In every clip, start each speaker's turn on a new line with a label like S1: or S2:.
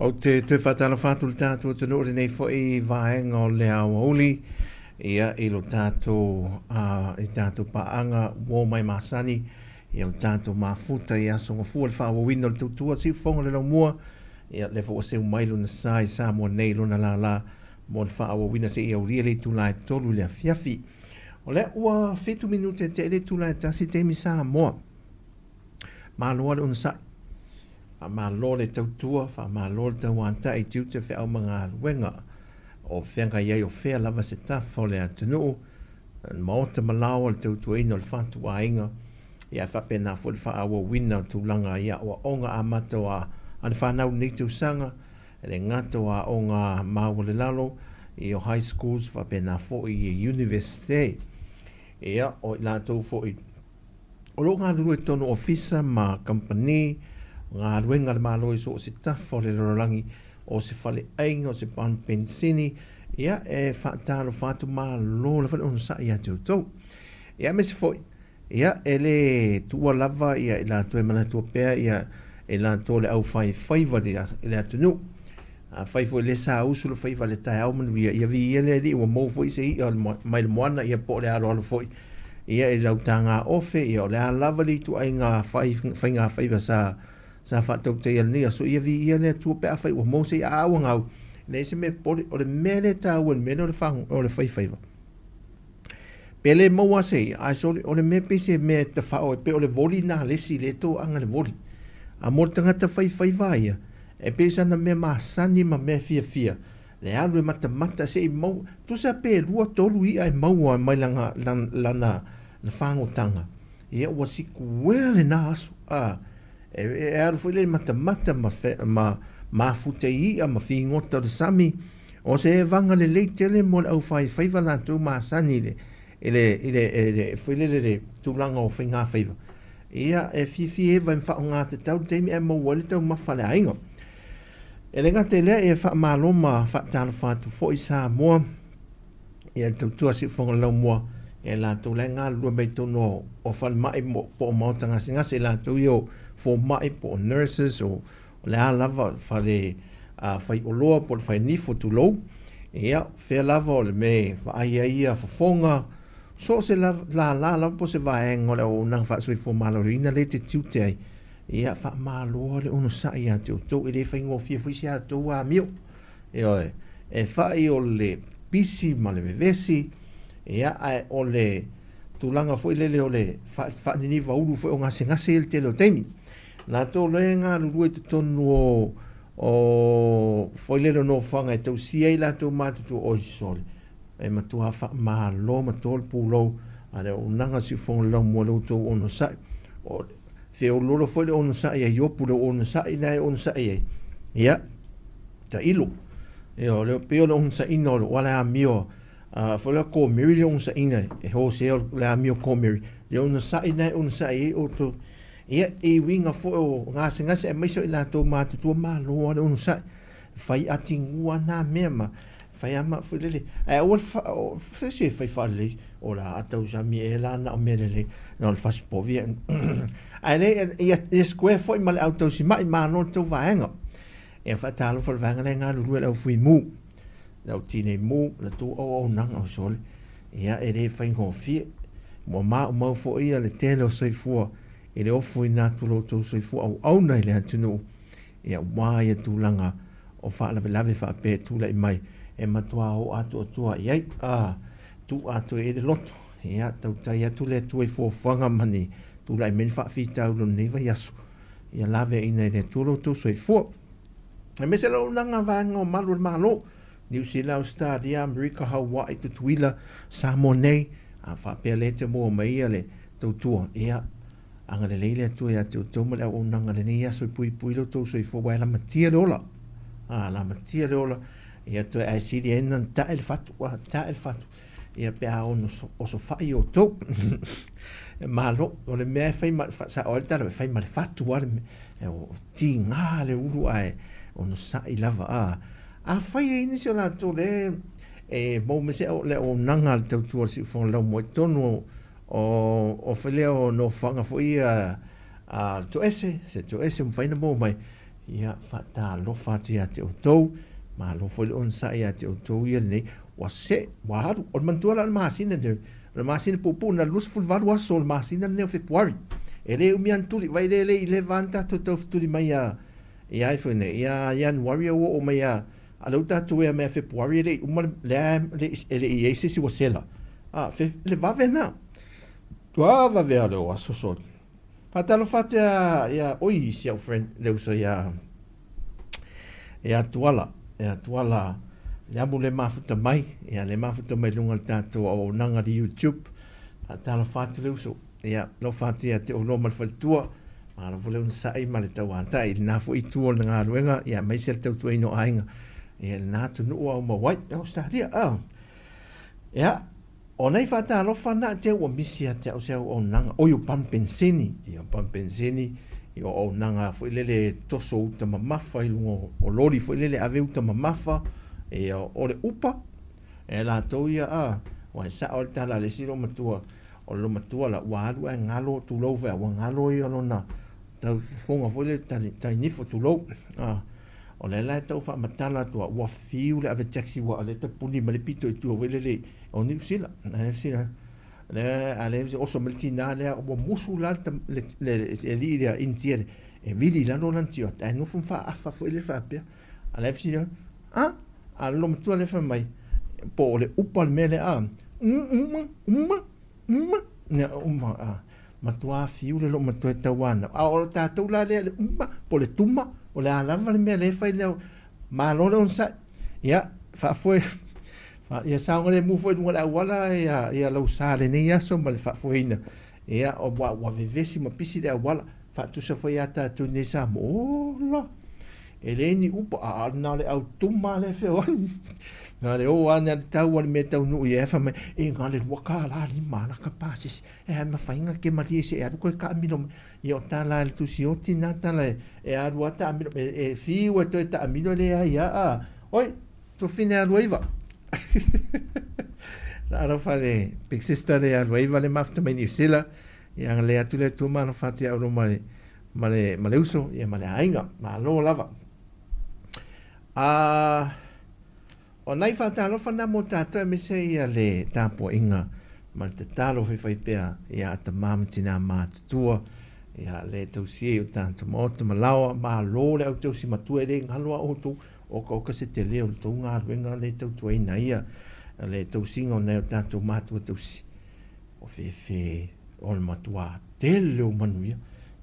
S1: Ou te toe faatalofa atu i le tatou atunuu i lenei foi vaega o le aoauli, ia, i lo tatou, i tatou paaga uo mai masani, ia o tatou mafuta i aso gafua le faaauauina o le tautua siufofoga o le laumua, ia, lea foi ua seu mai lona sa i Samoa nei lona lala mo le faaauauina seia aulia le itula e 3 i le afiafi. O lea ua 7 minute tea i le itula e 1 taimi Samoa. Malo lava le onosai. Faamalo le tautua, faamalo le tauatai i tiute, feau ma galuega o feagai ai o fea lava se tafa o le atunuu, maota ma laoa le tautuaina o le fatuaiga, ia faapena foi le faaauauina o tulaga i aoaoga amata o a le fanau i lenei tausaga, e le gata o aoga maualelalo i o high schools, faapena foi i Universite. Ia, o i latou foi o lo o galulue i totonu o ofisa ma kamupani, o galuega a le Malo i so o se tafa o le lalolagi, o se faleaiga, o se pamu penisini, ia, e faatalofa atu, malo lava le onosai ia te outou. Ia, aemaise foi, ia, e le tuua lava ia i latou e manatua pea ia i latou le aufaifaiva i le atunuu. Afai foi lea sa usu le faiva i le taeao manuia, ia viia le Alii ua maua foi se i'a mai le moana, ia po o le aloalo foi ia i lau taga ofe, ia o le a lava le ituaiga faiga faiva sa sa faatautaia i lenei aso, ia viia le Atua pe afai ua maua se i'a. A ua gau, e leai se mea popole, o le mea lea e taua i le mea lea o le faifaiva. Pe le maua se ia, ae sole, o le mea pei se mea e tafao ai, pei o le voli nā le isi le toaga le voli. A mo le tagata faifaiva ia, e pei sana mea masani ma mea fiafia, le alu e matamata se i maua, tusa pe lua tolu i'a e maua mai lana, lana, lana fagotaga, ia ua sikuea lena aso. A, e, e alu foi le matamata ma, fe, ma mafuta i i'a ma figota o le sami, O se evaga lelei tele mo le aufaifaiva latou masani i le, i le, i le, i le, foi lele le tulaga o faigafaiva. Ia, e fiafia eva e faaaoga tatau le taimi ae maua ai le taumafa a le aiga. E le gata i lea, e faamalo ma faatalofa atu foi Samoa ia le tautua siufofoga laumua ia latou la e galulue mai totonu o, o falemai po o maota gasegase, i latou ia o fomai po o nurses o O le a lava o le fale faioloa po o le fainifo, tulou, ia, fea lava o le mea e vaai ai ia fofoga, so o se lala lava po o se vaega o le auaunaga faasoifua maloloina lea e te tiute ai, ia, faamalo le onosai ia te outou, e le faigofie foi si a outou amio. Ioe, e fai o le pisi ma le vevesi, ia, ae o le tulaga foi lele o le faaniniva ulu foi o gasegase i le tele o taimi. Latou lea e galulue i totonu o o foi lele o nofoaga e tausia ai latou matutua, oi sole, e matua faamalo ma to le pulou a le auaunaga siufofoga laumua le outou onosai. O feoloolo foi le onosai a Iopu, le onosai na e onosai ai, ia, tailo. Ia, o le pei o le onosaiina o le amio a foi le ko Mary le onosaiina e Hosea le amio ko Mary, le onosai na e onosai ai outou. Ia, i uiga foi o gasegase aemaise o i latou matutua, malo lava le onosai, fai atigua na mea ma fai ama foi lele, ae aua le fa, o, se fai faalelei, o la a tausami e la na o mea lelei, na o le fasipovi, ae le, ia, ia square foi ma le au tausima'i, malo le tou vaega. Ia, faatalofa le vaega lea e galulue le au fuimu, le au tinei mu, le tou auaunaga o sole, ia, e le faigofie, ua maumau foi ia le tele o soifua i le ofoina atu o lo outou soifua auauna i le atunuu, ia aua ia tulaga o faalavelave faapea e tulai mai, e matua oo atoatoa i ai, a tuu atoa i ai le loto. Ia tautai atu le Atua i fuafuaga ma ni tulai mai ni faafitauli o lenei vaiaso, ia laveaiina e le Atua lo outou soifua. Aemaise le auaunaga vaega o malu o le Malo, Niu Sila, Ausetalia, Amerika, Hawaii, Tutuila, Samoa nei, a faapea lea e te maua mai ia le tautua, ia agalelei le Atua ia te outou ma le auaunaga lenei aso e puipui lo outou soifua, aua e lamatia le ola. A lamatia le ola, ia toe ae sili ai na tae le fatu, a tae le fatu, ia pe a ono osofai outou. Malo, o le mea e fai ma, faasao ai le tala, e fai ma le fatu a le mea, o tiga le ulu ae onosai lava. A afai e i ai nisi o latou le e maua mai se le auaunaga a le tautua o le siufofoga laumua i totonu o o foi lea o nofoaga foi ia a toese, se toese mafai ona maua mai, Ia, faatalofa atu ia te outou, malo foi le onosai ia te outou ia lenei, ua see, ua alu, o le manatua la o le masina lenei, o le masina puupuu na 28 aso o le masina lenei o Fepuari. E le umi lava ona tuli, vai le le i leva lava ona tatou tau fetuli mai ia ia ai foi nei, ia Ianuari ua oo mai ia, a o lea ua tatou ea mai ia Fepuari e le i uma le, e le i i ai se isi ua sela. A, fe, le vave lena. Ua vave lava o le o aso soli. Faatalofa atu ia ia oi si au friend le uso ia ia Tuala ia Tuala le amu le mafuta mai ia le mafuta mai luga le tatou auaunaga le YouTube faatalofa atu le uso ia lofa atu ia te oloa ma le faletua malo foi le onosai ma le tauatai i lena foi itu o le galuega ia aemaise le tautuaina o aiga ia lena atunuu au mau ai Australia ah ia O nei faatalofa na te ua misi ia te au se auaunaga, oi o pamu penisini, ia o pamu penisini, ia o auaunaga foi lele toso uta mamafa i luga o loli foi lele ave uta mamafa, ia o le upa, e latou ia a, ua e sao le tala a le isi loomatua, o le loomatua la ua alu ae galo, tulou foi a ua galo ia lona tau fofoga foi lele tali, tai nifo tulou, a. O lea la e tau faamatala atu ua fiu le ave taxi ua o lea e tapuni mai le pito i tua foi lele o Niu Sila. Niu Sila. Le a le oso mai le tina lea ua musu la le le alii lea Initia le e vili i lalo lana tioata ae nofo ma faaafa foi lea faapea. A la e fesili atu, a? A o le loomatua lea fai mai, po o le upa le mea lea a? Uma, uma, uma, uma, a. Matua fiu le loomatua e tauanau. A o tatou la lea le uma po o le tuma, o le a lava le mea lea e fai lea, malo le onosai. Ia, faafoe, ia saogalemu foi i luga o le auala ia, ia lau sa lenei aso ma le faafoeina. Ia, ua, ua vevesi ma pisi le auala, faatusa foi ia tatou i nei Samoa. Ola! E leai ni upa, a na o le au tuma lea e feoai. Na le o ane a le tau a le mea taunuu i ai, fai mai, e na o le $2.50 la ka pasese. E hai mafai ke malie se e alu koe taamilo mai. Ia o tala a le tusioti na tala e, e alu a taamilo, e, e fiu e toe taamilo e leai a, a. Oi, tofine alu aiva. Alofa le big sister le alu aiva le mafuta mai Niu Sila. Ia le atu le Atua ma alofa atu ia olo ma le, ma le, ma le uso, ia ma le aiga. Malo lava. A, O nai faatalofa na mo tatou aemaise ia le tapuaiga ma le tatalo faifai pea ia tama ma tina matutua ia le tausi ai o tatou maota ma laoa. Malo le au tausi matua e le galo a outou oka oka se tele o le tou galuega le tautuaina ia le tausiga o nai o tatou matua tausi o fefe o le matua tele o manuia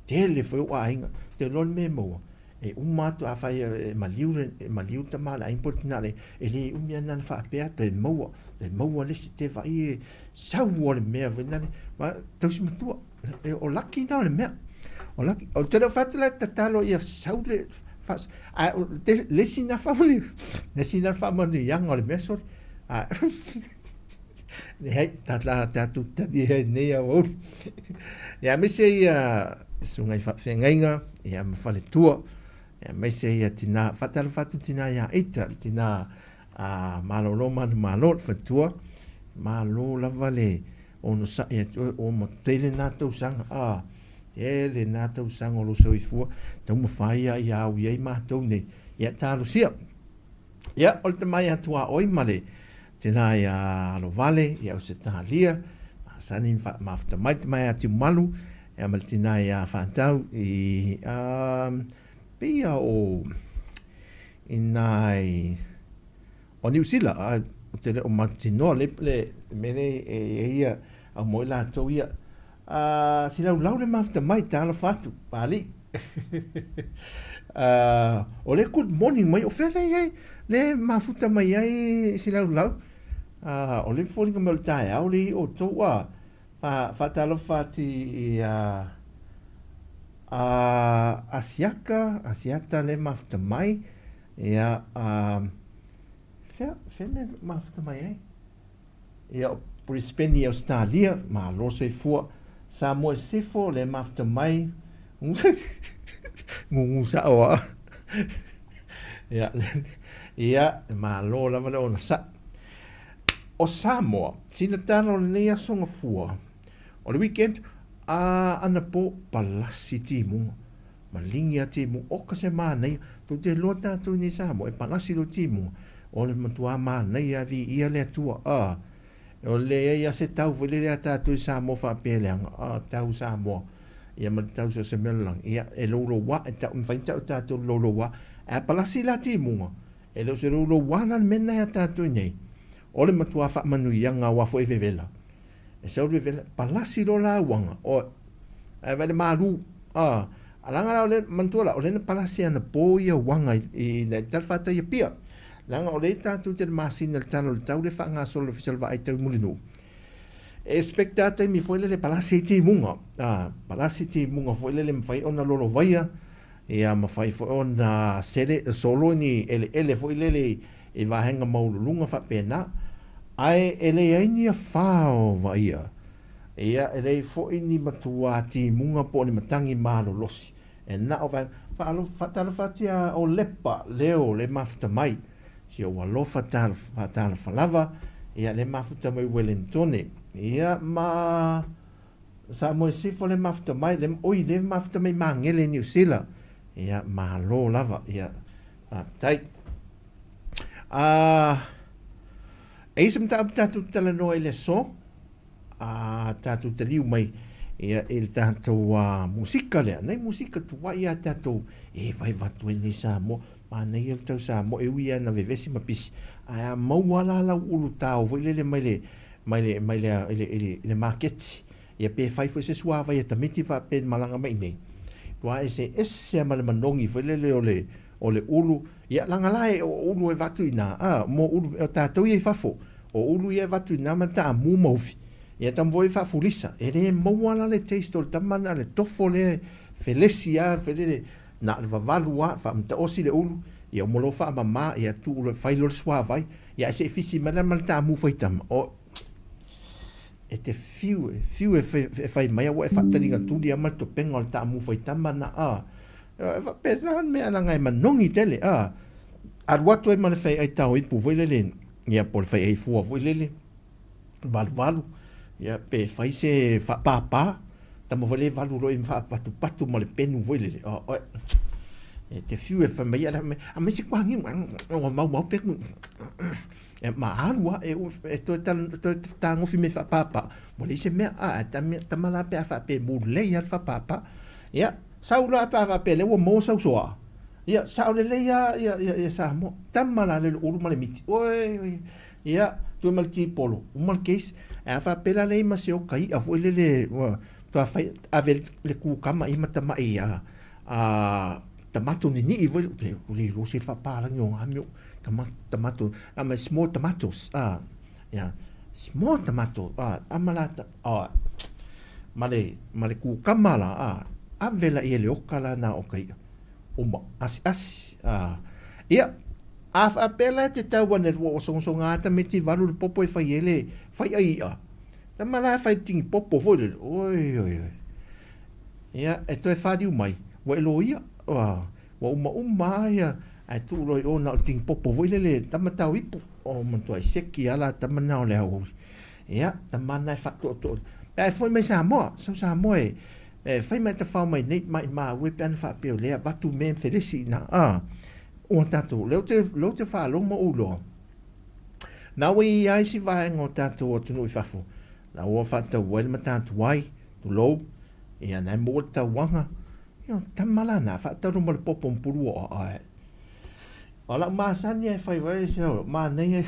S1: tele foi o aiga te loa le mea e maua E uma atu afai e maliu le e maliu le tama a le aiga po o le tina a le aiga, e le umi ana na faapea toe maua, toe maua le isi tevaai e sau o le mea foi lale, ma tausi matua. E, o laki na o le mea. O laki, o te leo fatu la tatalo ia sau le fa, a o te, le isi na faamanuiaga, le isi na faamanuiaga o le mea soli. A leai, ta la tatou tali ai nei aoauli. Ia, aemaise ia susuga i faafeagaiga, ia ma faletua, ia aemaise ia tina, faatalofa atu tina ia Ita, le tina a malolo manumalo le faletua, malo lava le onosai atu o ma tele na tausaga, a tele na tausaga o lou soifua, taumafai ia ia au i ai matou nei, ia talosia. Ia, o le tama ia tuaoi ma le tina ia Alovale, ia Ausetalia, masani ma mafuta mai tama ia Tiumalu, ia ma le tina ia Whātau i pei ia o i nai o Niu Sila, a o te le o mautinoa le le mea nei e e ia au moi latou ia. A silaulau le mafuta mai, talofa atu, Pali. A o le good morning mai o fea le iai le mafuta mai ai silaulau. A o le foliga mai o le taeao le i outou a fa faatalofa atu i a a Asiaka, Asiata le mafuta mai ia a fea fea le mafuta mai ai. Ia o Brisbane i Ausetalia, malo soifua. Samoa i sisifo, le mafuta mai, gugu sao a. Ia, ia, malo lava le onosai. O Samoa, sina tala o lenei aso gafua, o le weekend, a anapo palasi timuga. Maligi a timuga, oka se manaia, tou te iloa tatou i nei Samoa, e palasi loa timuga, o le matuā manaia lava, viia le Atua, a. O le leai lava se tau foi lele a tatou i Samoa faapea leaga, a, tau Samoa, ia ma le tau so o se mea o le lalolagi, ia, e louloua, e tau, e mafai ona tau e tatou o le louloua. Ae a palasi la timuga, e le o se louloua la le mea lena ia tatou i nei. O le matuā faamanuiaga aua foi e vevela. E sau le vevela, palasi loa lauaga, oi, ae vaai le malu, a, leaga la o lea, manatua la, o lea na palasi anapo ia uaga i le talafatai i Apia. Leaga o lea tatou te i le masina i le tala o le tau lea e faagasolo e le Ofisa o le Vaai Tau i Mulinuu, e expect lava taimi foi lele e palasi ai timuga, a, palasi timuga foi lele e mafai ona lolovaia, ia mafai foi ona sele, solo ni eleele foi lele i vaega maualuluga faapena. Ae e leai ni afa o vaaia, ia e leai foi ni matuā timuga po o ni matagi malolosi, e na o vaega. Faatalofa atu ia o Lepa, Leo le mafuta mai, si ou alofa faatalofa lava, ia le mafuta mai Uelenitone, ia ma Samoa Sisifo le mafuta mai, le, oi, le mafuta mai Magele Niu Sila, ia malo lava, ia faafetai. E i ai se mataupu tatou te talanoa i le aso, a tatou taliu mai ia i le tatou musika lea, nai musika tuai a tatou e vaivatu ai nei Samoa, manaia le tau Samoa e ui lava ina vevesi ma pisi, ae a maua la lau ulu tao foi lele mai le mai le mai le i le i le maketi, ia pe fai foi se suavai a tamaiti faapea malaga mai i nei, matua eseese lava ma le manogi foi lele o le o le ulu, ia leaga la e o ulu e avatu i ina, a mo ulu o tatou ia i fafo, o ulu ia e avatu i ina ma taamu ma ufi, ia tama foi e faafulisa, e le maua la le taste o le tama na le tofo lea e felesi lava felele, na o le vavalu lava, faamataosi le ulu, ia uma loa faamama, ia tuu loa fai loa le suavai, ia ae se i fisi mai la ma le taamu faitama, o e te fiu, e fiu e fai mai a ua e faataligatuli lava ma le topega o le taamu faitama na, a. E faapena le mea leaga e manogi tele, a. Alu atu ai ma le faiai tao ipu foi lele, ia po o le faiai fua foi lele, valuvalu, ia pe fai se faapāpā, tama foi lea e valu loa i faapatupatu ma le penu foi lele, a oe. E te fiu e fai mai, aumai se kuagiu, ua maumau pe E ma alu a e e toe toe tagofi me faapāpā, ua leai se mea, a, ae tama la pe a faapea e mulei lava le faapāpā. Ia, sau la pe a faapea lea ua maua sau soa. Ia, sao lelei lava ia, ia, ia Samoa. Tama la le ulu ma le miti. Oi, oi, ia, toe ma le tipolo, uma le case. Ae a faapea la leai ma se oka i'a foi lele, ua, faatoa fai, ave le kukama i ma tama'i a, a, tamato ninii foi le, ua le iloa se faapalagi o nga mea tamato, ama small tomatoes, a, ia, small tomato, a, ama la, a, ma le, ma le kukama la, a, ave la ia le oka la na o ka i'a, uma, asiasi, a, ia, a faapea la e te tau ane ua o sogasoga ata me ti valu le popo e fai ai le fai ai i'a, tama la e fai tingi popo foi lele, oi, oi, oi, ia, e toe faliu mai, ua e loia, a, ua umauma lava ia, ae tuu loa i o na o le tingi popo foi lele, tama tau ipu, o matuai seki lava la tama na o le aoauli. Ia, tama na e faatoatoa. Pe a e foi mai Samoa, sau Samoa e, e fai mai tafao mai nei, maimau e pe ana faapea o lea avatu mea e felesi i ina, a, ua tatou, lea ou te, lea ou te faalogo ma ou iloa, na ua i ai isi vaega o tatou atunuu i fafo, na ua faatau ai le matatuai, tulou, ia na e maua le tauaga, Ia, tama la na, faatalo ma le popo ma pulu oa, ae. O lau masani e fai vai se o manaia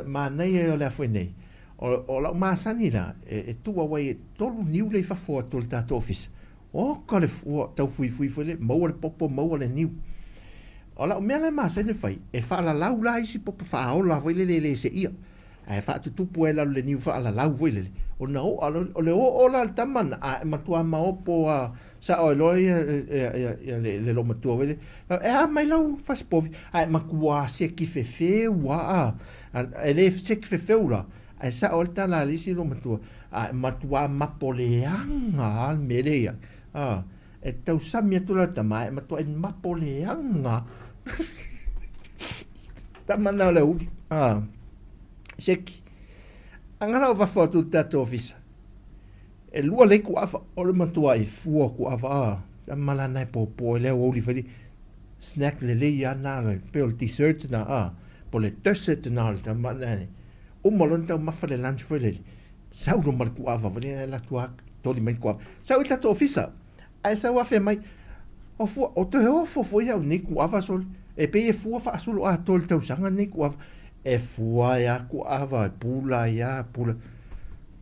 S1: manaia o le a foi nei. O lau masani la, e tuu au ai e tolu niu le i fafo atu o le tatou ofisa. O ka le ua tau fuifui foi le, maua le popo, maua le niu. O lau mea la e masani e fai, e faalalau la isi popo faaola foi lele e le seia. Ae faatutupu ai lalo le niu faalalau foi lele, ona o'a loa, o le oo la le tama na, a e matua maopo a sa'o ai loa ia ia le le loomatua foi lele, e a mai lau fasipovi, ae matua seki fefeu a e le seki fefeu la, ae sa'o ai le tala a le isi loomatua, a e matua mapo leaga a le mea lea ia a e tausami atu la le tama, ae matua e mapo leaga tama na o le auli a seki. Aga lau fafo atu i le tatou ofisa, e lua lei kuafa, o le matua i fua kuafa a. Tama la na e popo e le aoauli foi snack lelei lava lena e pei o le dessert lena a po o le dessert lena o le tama lena uma loa ona taumafa le lunch foi lele sau loa ma le kuava foi lele ae alu atu lava toli mai le kuava sau i le tatou ofisa ae sau afe mai o fua o toe ofo foi au i lenei kuava sole e pei e fua faasoloatoa i le tausaga lenei kuava e fua ai lava kuava e pula ai lava pula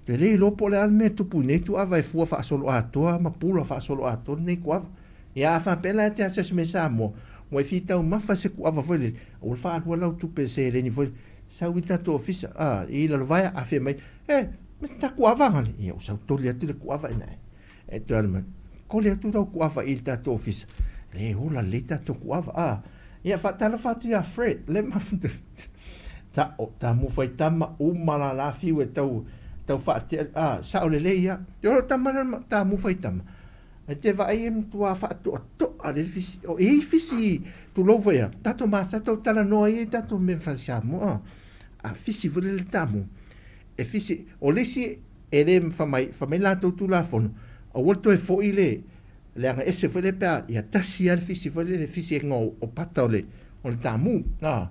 S1: Ou te le iloa po o le a le mea e tupu i nei tuava e fua faasoloatoa ma pula faasoloatoa lenei kuava. Ia a faapea la e te asiasi mai i Samoa, ua e fia taumafa i se kuava foi lele, aua le faalua lau tupe i seleni foi lele, sau i le tatou ofisa, a, i Lalovaea, a fia mai, e, ma se ta kuava gale? Ia ua sau toli atu le kuava ina e. E toe alu mai, koli atu lau kuava i le tatou ofisa, le ola lelei tatou kuava, a. Ia faatalofa atu ia Fred, le mafuta. Sa'o, tamu faitama, uma la la fiu e tau tau faatea, a, sa'o lelei ia. Te olo tama na tamu faitama. E te vaai e matua faatoatoa le fisi. O e i fisi tulou foi a, tatou masa tau talanoa ia i tatou mea fai Samoa. A fisi foi le tamu. E fisi, o le isi e le fai mai latou Tulafono, aua le toe foi le leaga ese foi lea pe a ia tasi lava le fisi foi lea le fisiga o pata o le o le tamu a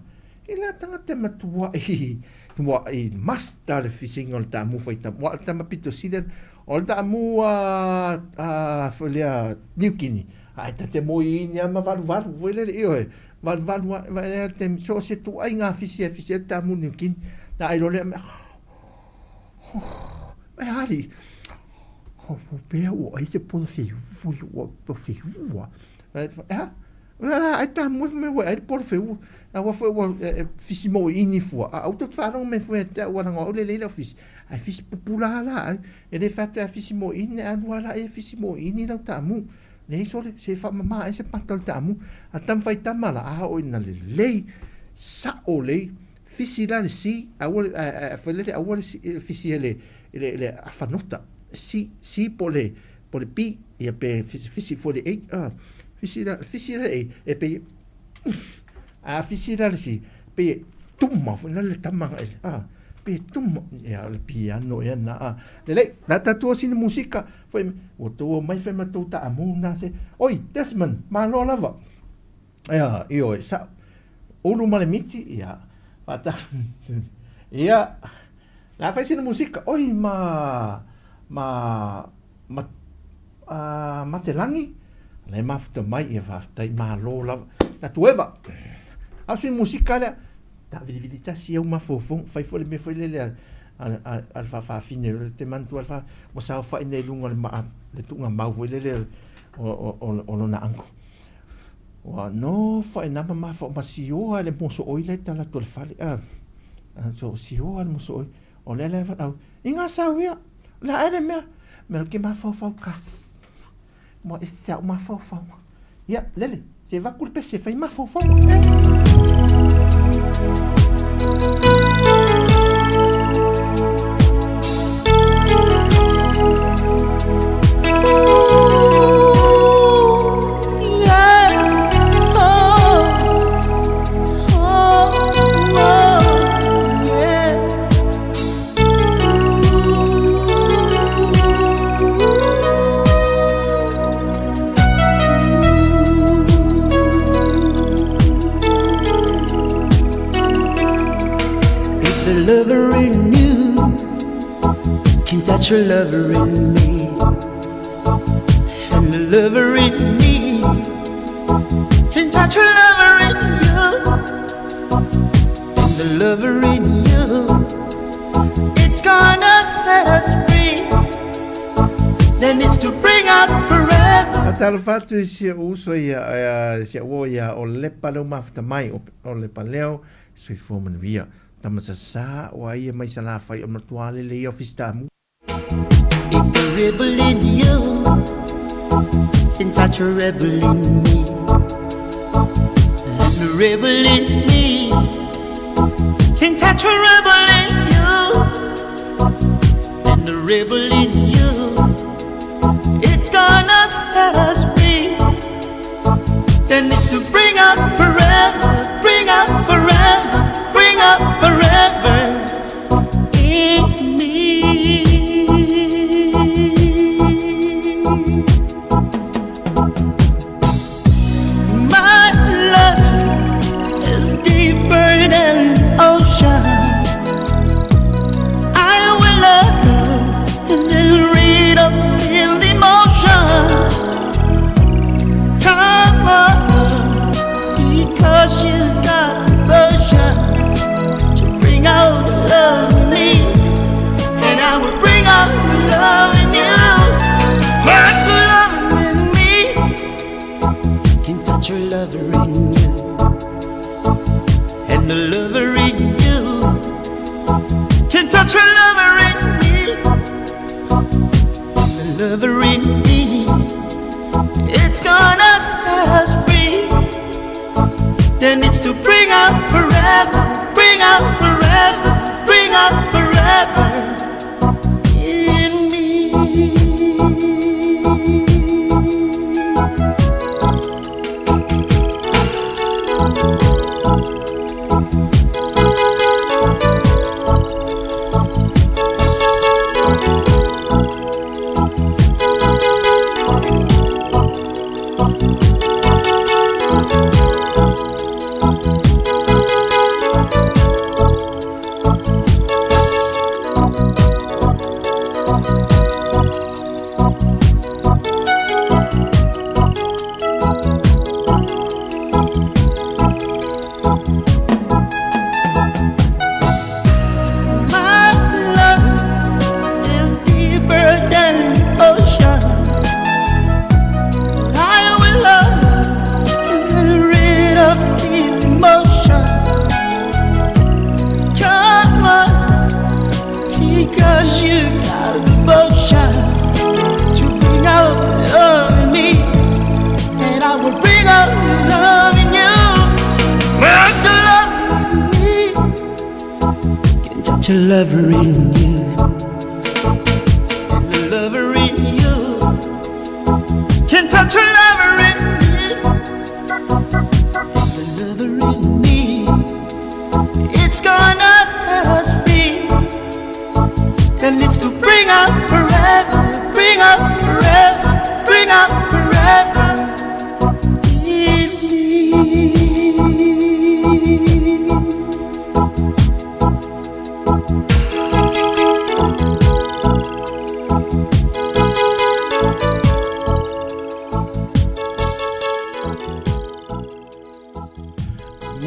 S1: i la tagata e matuai tuai master le fisiga o le tamu fai tamu aua o le tama pito sili o le tamu a a foi lea Niu Kini ae ta te moeina ma valuvalu foi lele ioe valuvalu a te so o se ituaiga fisi e fisi ai le tamu Niu Kini na ai loa lea mea e ali pea ua ai se polo feua feua e la ai tamu me ua ai le polo feua a ua foi ua fisi mo ini fua a au te faalogo mai foi te au ala o le leila fisi ai fisi pupula la ai e le fata fisi mo ini a lua la e fisi mo ini lau tamu nei sole se fa mama e se pata o le tamu a tam fai tama la a o ina lelei sa'o lei fisi la le si aua le foi lele aua le fisi e le le afanota si si po le po le pi ia pe fisi fisi foi le ei a fisi la fisi la ei e pe a fisi la le si pe tuma foi la le tama e a pe tuma ia le piano ia na a lelei la tatou sina musika foi ua tou omai fai ma tou taamu na se oi Desmond malo lava ia ioe sa'o ulu ma le miti ia faata ia la fai sina musika oi ma ma ma a Matelagi le mafuta mai ia faafetai malo lava tatou eva a o sina musika lea taavilivili tasi au mafaufauga fai foi le mea foi lele a a le faafafine o te manatua le fa ua saofai nei i luga o le maa le tuugamau foi lele o lona uncle Ua nofo ae nama mafa ma sioa le mosooi la e tala atu o le fale a. So sioa le mosooi. O lea la e valaau, i ngā sau ia, la ae le mea, mea ke mafaufau ka. Mua e se au mafaufau. Ia, lele, se vaku le pese fai mafaufau.
S2: If the lover in you can touch your lover in me, and the lover in me can touch your lover in you, and the lover in you, it's gonna set us free. Then it's to bring out forever.
S1: Faatalofa atu i si ou uso ia, si au uo ia o Lepa leo mafuta mai o Lepa leo soifua manuia. Tama sasa o a ia mai Salafai o matua lele ia o Fisitamu.
S2: If the rebel in you can touch a rebel in me, and the rebel in me can touch a rebel in you, and the rebel in you, it's gonna set us free. Then it's to bring out forever, bring out forever, bring out forever in me. lover in me, it's gonna set us free. Then it's to bring out forever, bring out forever, bring out forever in me. My love is deeper than the ocean. I will love is rid of the emotion. Come on, because you got emotion to bring out love in me, and I will bring out love in you. Let the love in me can touch a lover in you, and the lover in you can touch a lover in me, and the lover in me, it's gonna set us free. And it's to bring out forever, bring out forever, bring out forever in me.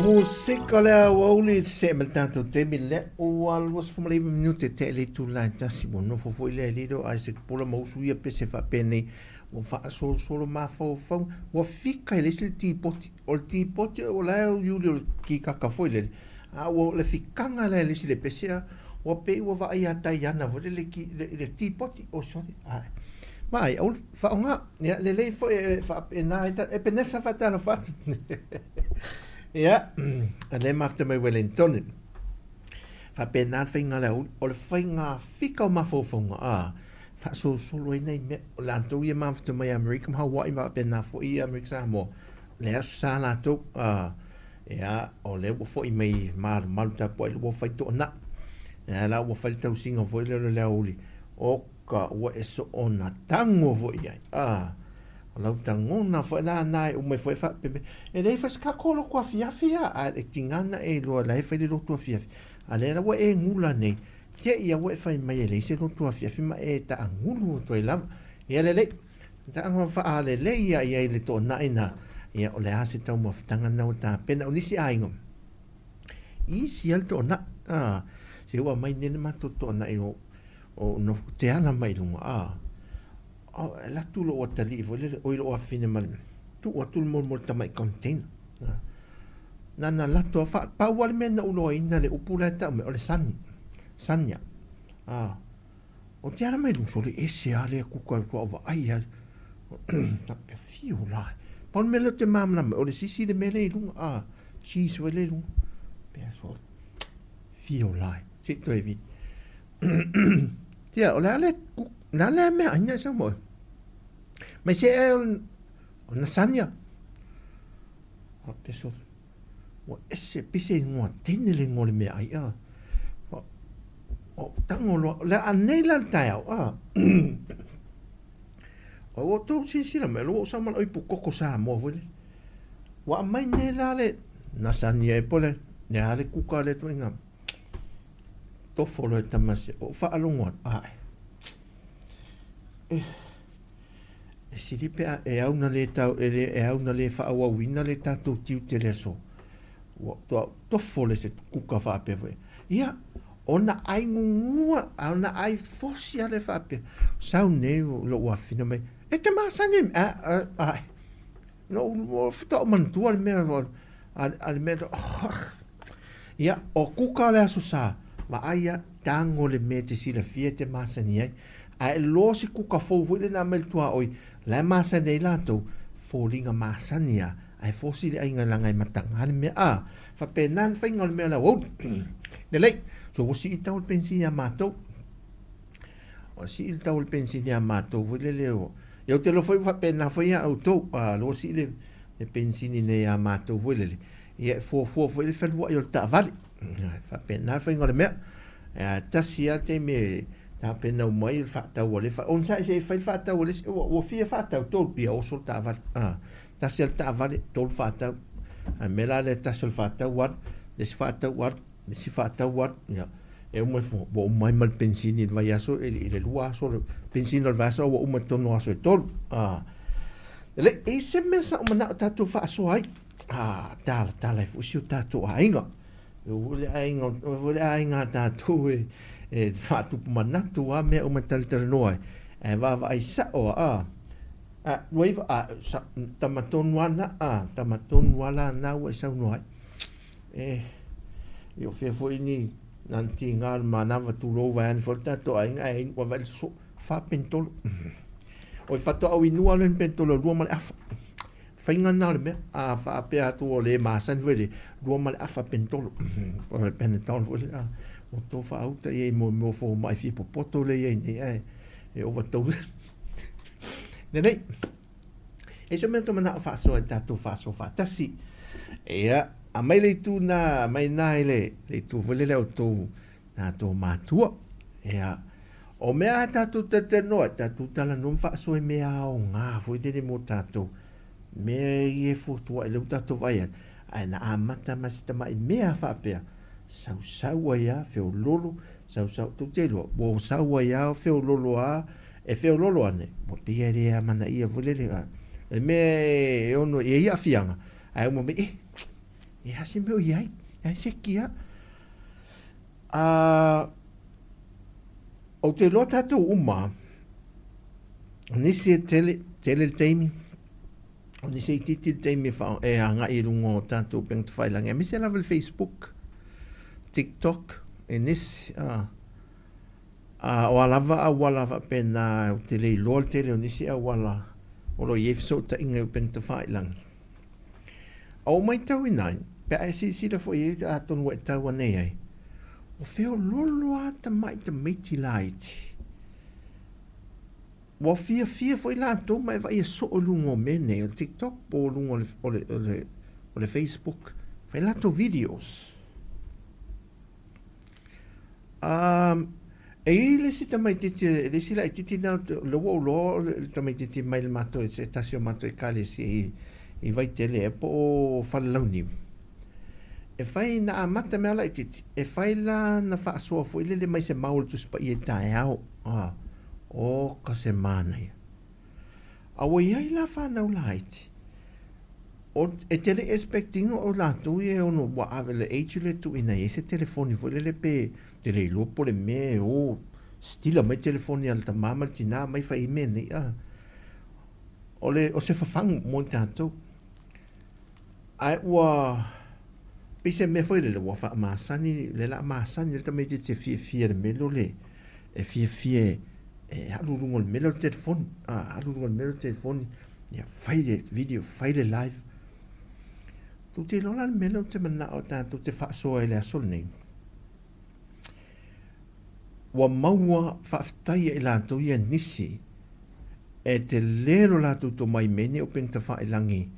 S1: Musika o le aoauli se ma le tatou taimi lea ua 29 minute tea i le itula e tasi ua nofo foi lea Lido Isaac Pula ma usu ia pese faapenei ua faasolosolo mafaufauga ua fika i le isi le tipoti o le tipoti o la e uliuli o le kikaka foi lele a ua le fikaga la e le isi le pese a ua pei ua vaai ia Taiana foi lele i le tipoti o sole ae vaai aua le faaaoga ia lelei foi e faapena ai Epenesa faatalofa atu ia lea mafuta mai Wellington faapena le faiga a le aoauli o le faiga fika o mafaufauga a faasolosolo ai nai mea o latou ia mafuta mai Amerika ma Hawaii ma faapena foi ia Amerika Samoa le aso sa latou a ia o lea ua foi mai malumalu tapuai ua fai toanai ia la ua fai le tausiga foi lea o le aoauli o ka ua e soona tago foi i ai a o lau tagona foi la na e uma ai foi faapea e leai foi se tatou lotu afiafi a a e tiga na e iloa la e fai le lotu afiafi a lea la ua e gula nei te i ua e fai mai e leai se lotu afiafi ma e taagulu atu ai lava ia lelei tago faalelei ia i ai le toanai na ia o le a se taumafataga na ua tapena o nisi aiga isi a le toanai a se ua mai nei le matou toanai o o nofo te ala mai i luga a e alu atu lou atalii foi lele oi lou afafine ma le tuu atu le mo le tamai container na na lato pau lava le mea na ou iloaina le upu la e tau mai o le sani sania a o te ala mai luga sole ese lava lea kuka faatoa ou vaai lava faapea fiu la pau le mea lea ou te malamalama ai o le sisi le mea lea i luga a cheese foi lea i luga faapea sole fiu la se i toe vili Tia, o le a le le a lea mea aina e sau ma oe. Mai se e o Nasania. O peso ua ese pise ingoa teine le ingoa o le mea ai a. O tango loa le a nei la le taeao a. O ua outou silasila mai o lea ua ou sau ma lau ipu koko Samoa foi lele. Ua aumai nei la le Nasania e po o le a le kuka lea ituaiga. Tofo loa e tama se o faalogo atu ae. E sili pe a e au na le tau e le e au na le faaauauina le tatou tiute i le aso. Ua toa tofo le se kuka faapea foi. Ia, ona ai gugua, a ona ai fosi ale faapea. Sau nei lou afafine mai, e te masani a a a no faatoa ou manatua le mea a le mea Ia, o kuka o le Aso Sa, vaaia, tago le mea e te silafia e te masani ai, Ae iloa se kuka fou foi lena mai le tuaoi, la e masani ai latou, foliga masani a, ae fosi le aiga leaga e mataga le mea a. Faapena le faiga o le mea o le aoauli. Lelei, so ua sii tau le penisini ia matou. Ua sii le tau o le penisini ia matou foi lele o. Ia ou te iloa foi ua faapena foi ia outou, a lea ua sii le penisini nei ia matou foi lele, ia e fuafua foi le feluai o le taavale. E faapena le faiga o le mea. E tasi lava le taimi e tapena uma ai le faatau a le onosai se i fai le faatau a le isi, ua fia faatau, tolu, ia oso le taavale. Tasi lava le taavale, tolu faatau. A mea la lea tasi o le faatau alu, le isi faatau alu, le isi faatau alu, ia e uma ifo, ua uma ai ma le penisini i le vaiaso, i le lua aso, le penisini o le vaiaso ua uma i totonu o aso e tolu. E leai se mea sa ou manao tatou faasoa ai. A talatala ai foi si o tatou aiga. E oo foi le aiga, o foi le aiga a tatou e faatupu manatu a mea uma e talatalanoa ai. Ae vaavaai sao a, a, ua iva, a, sa, tama tonu a na, a, tama tonu a la na ua e saunoa ai. E, i o fea foi ni, na ni tiga o le manava tulou vaeane foi le tatou aiga, ae ua vaai le so, fa penitolo. Oi faatoa au inua le penitolo lua ma le afa. Faiga lena o le mea, a faapea atu ua le masani foi le lua ma le afa penitolo. O le Panadol foi le, a, ua tofa auta i ai mo mea o fomai fia popoto lea i ai nei, ae e overdose. Lelei. E se mea manao faasoa i tatou faasoa faatasi. Ia, aumai le itu na, mai na i le itu foi lele outou tatou matua. Ia, o mea a tatou talatalanoa, tatou talanoa ma faasoa i mea aoga foi lele mo tatou. Mea ia e fuafua'i lea ua tatou vaai atu, ae na amata ma se tamai mea faapea, sausau ai lava, feololo, sausau, tou te iloa, ua sau ai lava feololo a, e feololo ane, ua pei e le amanaia foi lele, a, le mea e ono i ai aafiaga, ae uma mai, e, e a se mea o i ai, e ai se kia. A, ou te iloa tatou uma, o nisi e tele, tele le taimi, o nisi e itiiti le taimi e, wha, e agai i lunga o tatou upega tafailagi, aemaise lava le Facebook, TikTok, e nisi, a, a, o a lava auala faapena, ou te le iloa le tele o nisi auala o lo o i ai fesootaiga i upega tafailagi. A ua matauina ai, pe a e silasila foi i ai atonu ua e tau anei ai, o feoloolo lava tamai tamaiti laiti. Ua fiafia foi latou ma e vaai e soo i luga o mea nei, o le TikTok po o luga o le, o le, o le, o le Facebook, fai latou videos. E i ai le isi tamaitiiti, le isi laitiiti lena, lea ua ou iloa o le tamaitiiti mai le matou, se tasi o matou ekalesia i Vaitele ea po o Falelauniu. E fai, na amata mea laitiiti, e fai la na faasoa foi lele mai se mau o le Tusi Paia i taeao. O ka se manaia. A ua i ai la fanau laiti, o, e te le expect ina o latou ia e ono ua ave le age lea e tuuina i ai se telefoni foi lele pe te le iloa po o le mea e o stila mai telefoni a le tamā ma le tinā mai fai ai mea nei a. O le, o se fafagu mo i tatou. Ae ua pei se mea foi lele ua faamasani, le la masani le tamaitiiti e fiafia i le mea lea o le e fiafia e alu i luga o le mea lea o le telefoni, a, alu i luga o le mea lea o le telefoni, ia fai le video, fai le live. Tou te iloa la le mea lea ou te manao tatou te faasoa ai i le aso lenei. Ua maua faafetai e i latou ia nisi e tele lo latou tomai mea nei o upega tafailagi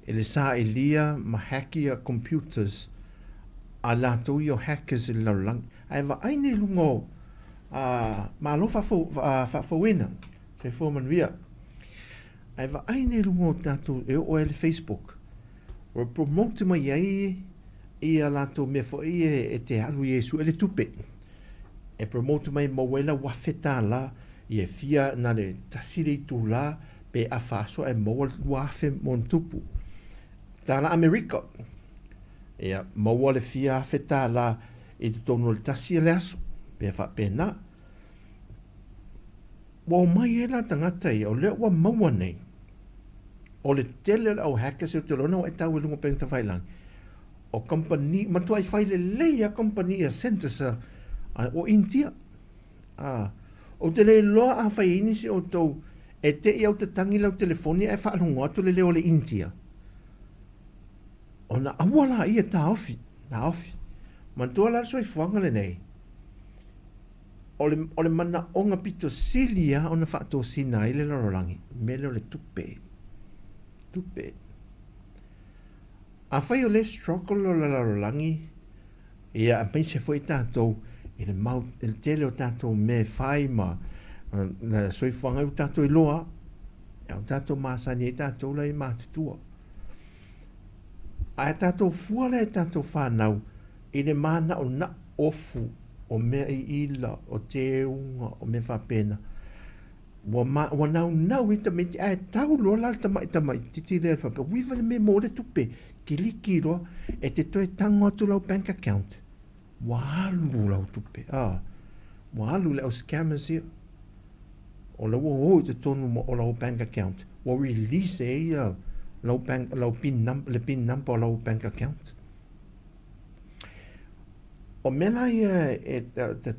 S1: e le sailia ma hack ia computers a latou ia o hackers i le lalolagi. Ae vaai nei i luga o a, malo faafouina, soifua manuia. Ae vaai nei i luga o tatou e oo ai le Facebook, ua promote mai ai ia latou mea foi e te alu i ai e sue le tupe. E promote mai maua ai lau $1,000 ia fia na le tasi le itula pe afa aso ae maua le 2,000 mo ona tupu. Tala Amerika. Ia, maua le fia afe tala i totonu o le tasi o le aso, pe faapena. Ua omai ai la tagata ia, o lea ua maua nei, o le tele o le au hackers ou te iloa ua e tau i luga o upega tafailagi, o kamupani, matuai fai lelei lava kamupani ia centers a, o India. A, Ou te le iloa afai e i ai nisi o outou e te i au tatagi lau telefoni ae faalogo atu le leo o le India. Ona aua laia e taofi, taofi. Manatua la le soifuaga lenei, o le, o le manaoga pito sili lava ona faatosina ai le lalolagi, mea lea o le tupe. Tupe. Afai o lea e struggle le lalolagi, ia aemaise foi tatou i le mau, i le tele o tatou mea e fai ma le soifuaga ua tatou iloa, ia ua tatou masani ai tatou la e matutua. Ae tatou fua lea i tatou fanau i le manaonao ofu o mea iila, o teuga, o mea faapena. Ua, ma, ua naunau ai tamaiti, ae tau loa la le tamai tamaititi lea faapea, ui vale mea mo le tupe, kiliki loa, e te toe tago atu lau bank account, ua alu lau tupe, ah, ua alu le au scammers ia, o la ua o i totonu o lau bank account, ua release e ia lau bank, lau pin number, le pin number o lau bank account. O mea la ia e,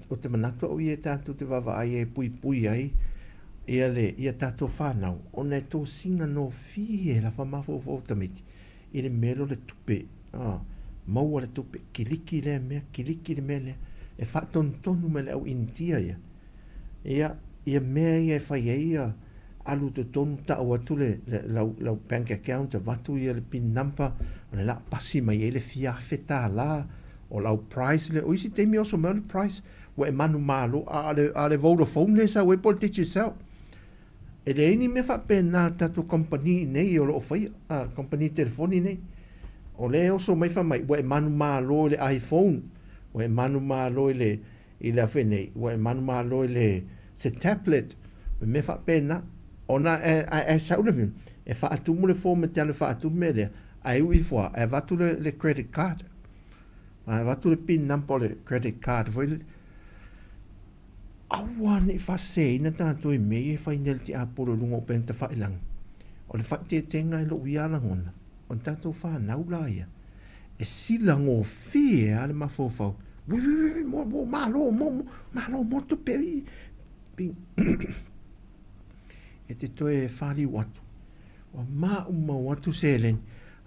S1: o te manatu au ia e tatou te vaavaai ai e puipui ai ia le ia tatou whanau, ona e tōsinga nofie lava mafaufau o tamaiti i le mea lea o le tupe, maua le tupe, kiliki lea mea, kiliki le mea lea, e faatonutonu mai le au Initia ia, ia, ia mea ia e fai ai ia alu i totonu tau atu le, le lau, lau bank account, avatu ia le pin number, o le laa pasi mai ai le fia afe tālā, o lau price lea, o isi taimi e oso mai o le price, ua e manumalo, a o le, a o le Vodafone lea e sau ai po o le Digicel. E leai ni mea faapena a tatou kamupani i inei o lo o faia, a, kamupani telefoni nei. O lea e oso mai fai mai, ua e manumalo i le iPhone, ua e manumalo i le, i le afe nei, ua e manumalo i le, se tablet, me mea faapena. Ona e, e, e sau le, e faatumu le form e te alu e faatumu mea lea, ae ui ifo lava, e avatu le, le credit card. Ae avatu le pin number o le credit card foi lele. Aua ne i faaseseina tatou i mea ia e fai nei le tiapolo i luga o upega tafailagi. O le faaeteetega i lou ia lagona, o le tatou fanau la ia, e silagofie lava le mafaufau, ui ui ui ui mo mo malo mo mo malo mo tupe ui e te toe faliu atu. Ua maumau atu seleni,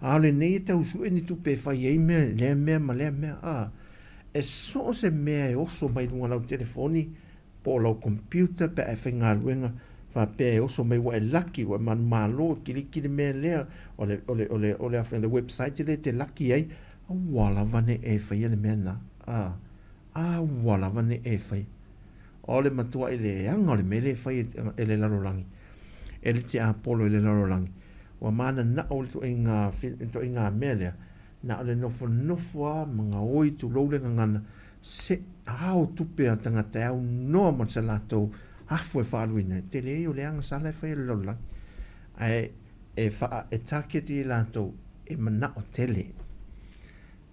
S1: a o lenei e tau sue ni tupe e fai ai mea, lea mea ma lea mea, a. E so o se mea e oso mai luga o lau telefoni po o lau computer pe a e faigaluega faapea e oso mai ua e laki, ua e manumalo, e kiliki le mea lea, o le, o le, o le, o le, o le website lea e te laki ai, aua lava ne i e faia le mea lena, a. Aua lava ne i e faia. O le matuai leaga o le mea lea e fai e le lalolagi, e le tiapolo i le lalolagi. Ua mananao le ituaiga, ituaiga mea lea, na o le nofonofo lava ma gaoi tulou le gagana, se ao tupe a tagata e aunoa ma se latou afu e faaaluina ai. Tele ai o le agasala e fai e le lalolagi, ae e faa, e target i latou e manao tele,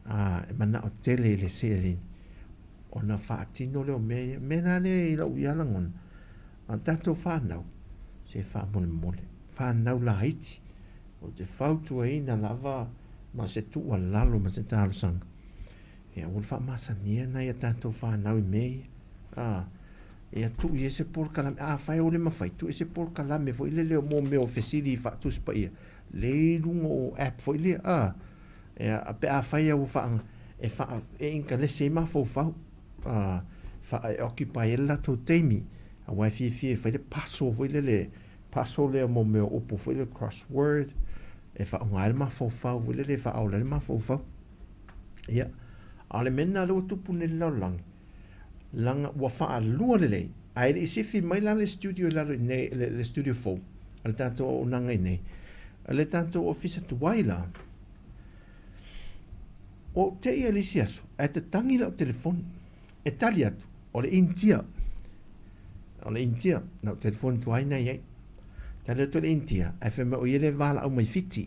S1: a, e manao tele i le seleni ona faatino lea o mea ia. Mea la lea i lou ia lagona, a tatou fanau, se faamolemole, fanau laiti, ou te fautuaina lava ma se tuualalo ma se talosaga, e aua le faamasania nai a tatou fanau i mea ia. A, ia tuu i ai se polokalame, afai ua le mafai, tuu i ai se polokalame foi lele mo mea o fesili faatusi paia, lea i luga o app foi lea, a, e, pe afai ua faa, e faa, e inkalesi ai mafaufau, a, faa, e occupy ai le latou taimi, aua e fiafia e fai le puzzle foi lele, puzzle lea mo mea o upu foi lea crossword, e faaaoga ai le mafaufau foi lele e faaola ai le mafaufau. Ia, a o le mea lena lea ua tupu nei i le lalolagi, leaga ua faalua lelei, ae le i sifi mai la le studio i lalo i inei, le studio fou a le tatou auaunaga i inei, le tatou ofisa tuai la, ua ou te i ai le isi aso, ae tatagi lau telefoni, e tali atu, o le Initia, o le Initia, lau telefoni tuai na i ai. Tali atu le Initia, ae fai mai o ia le valaau mai Fiti.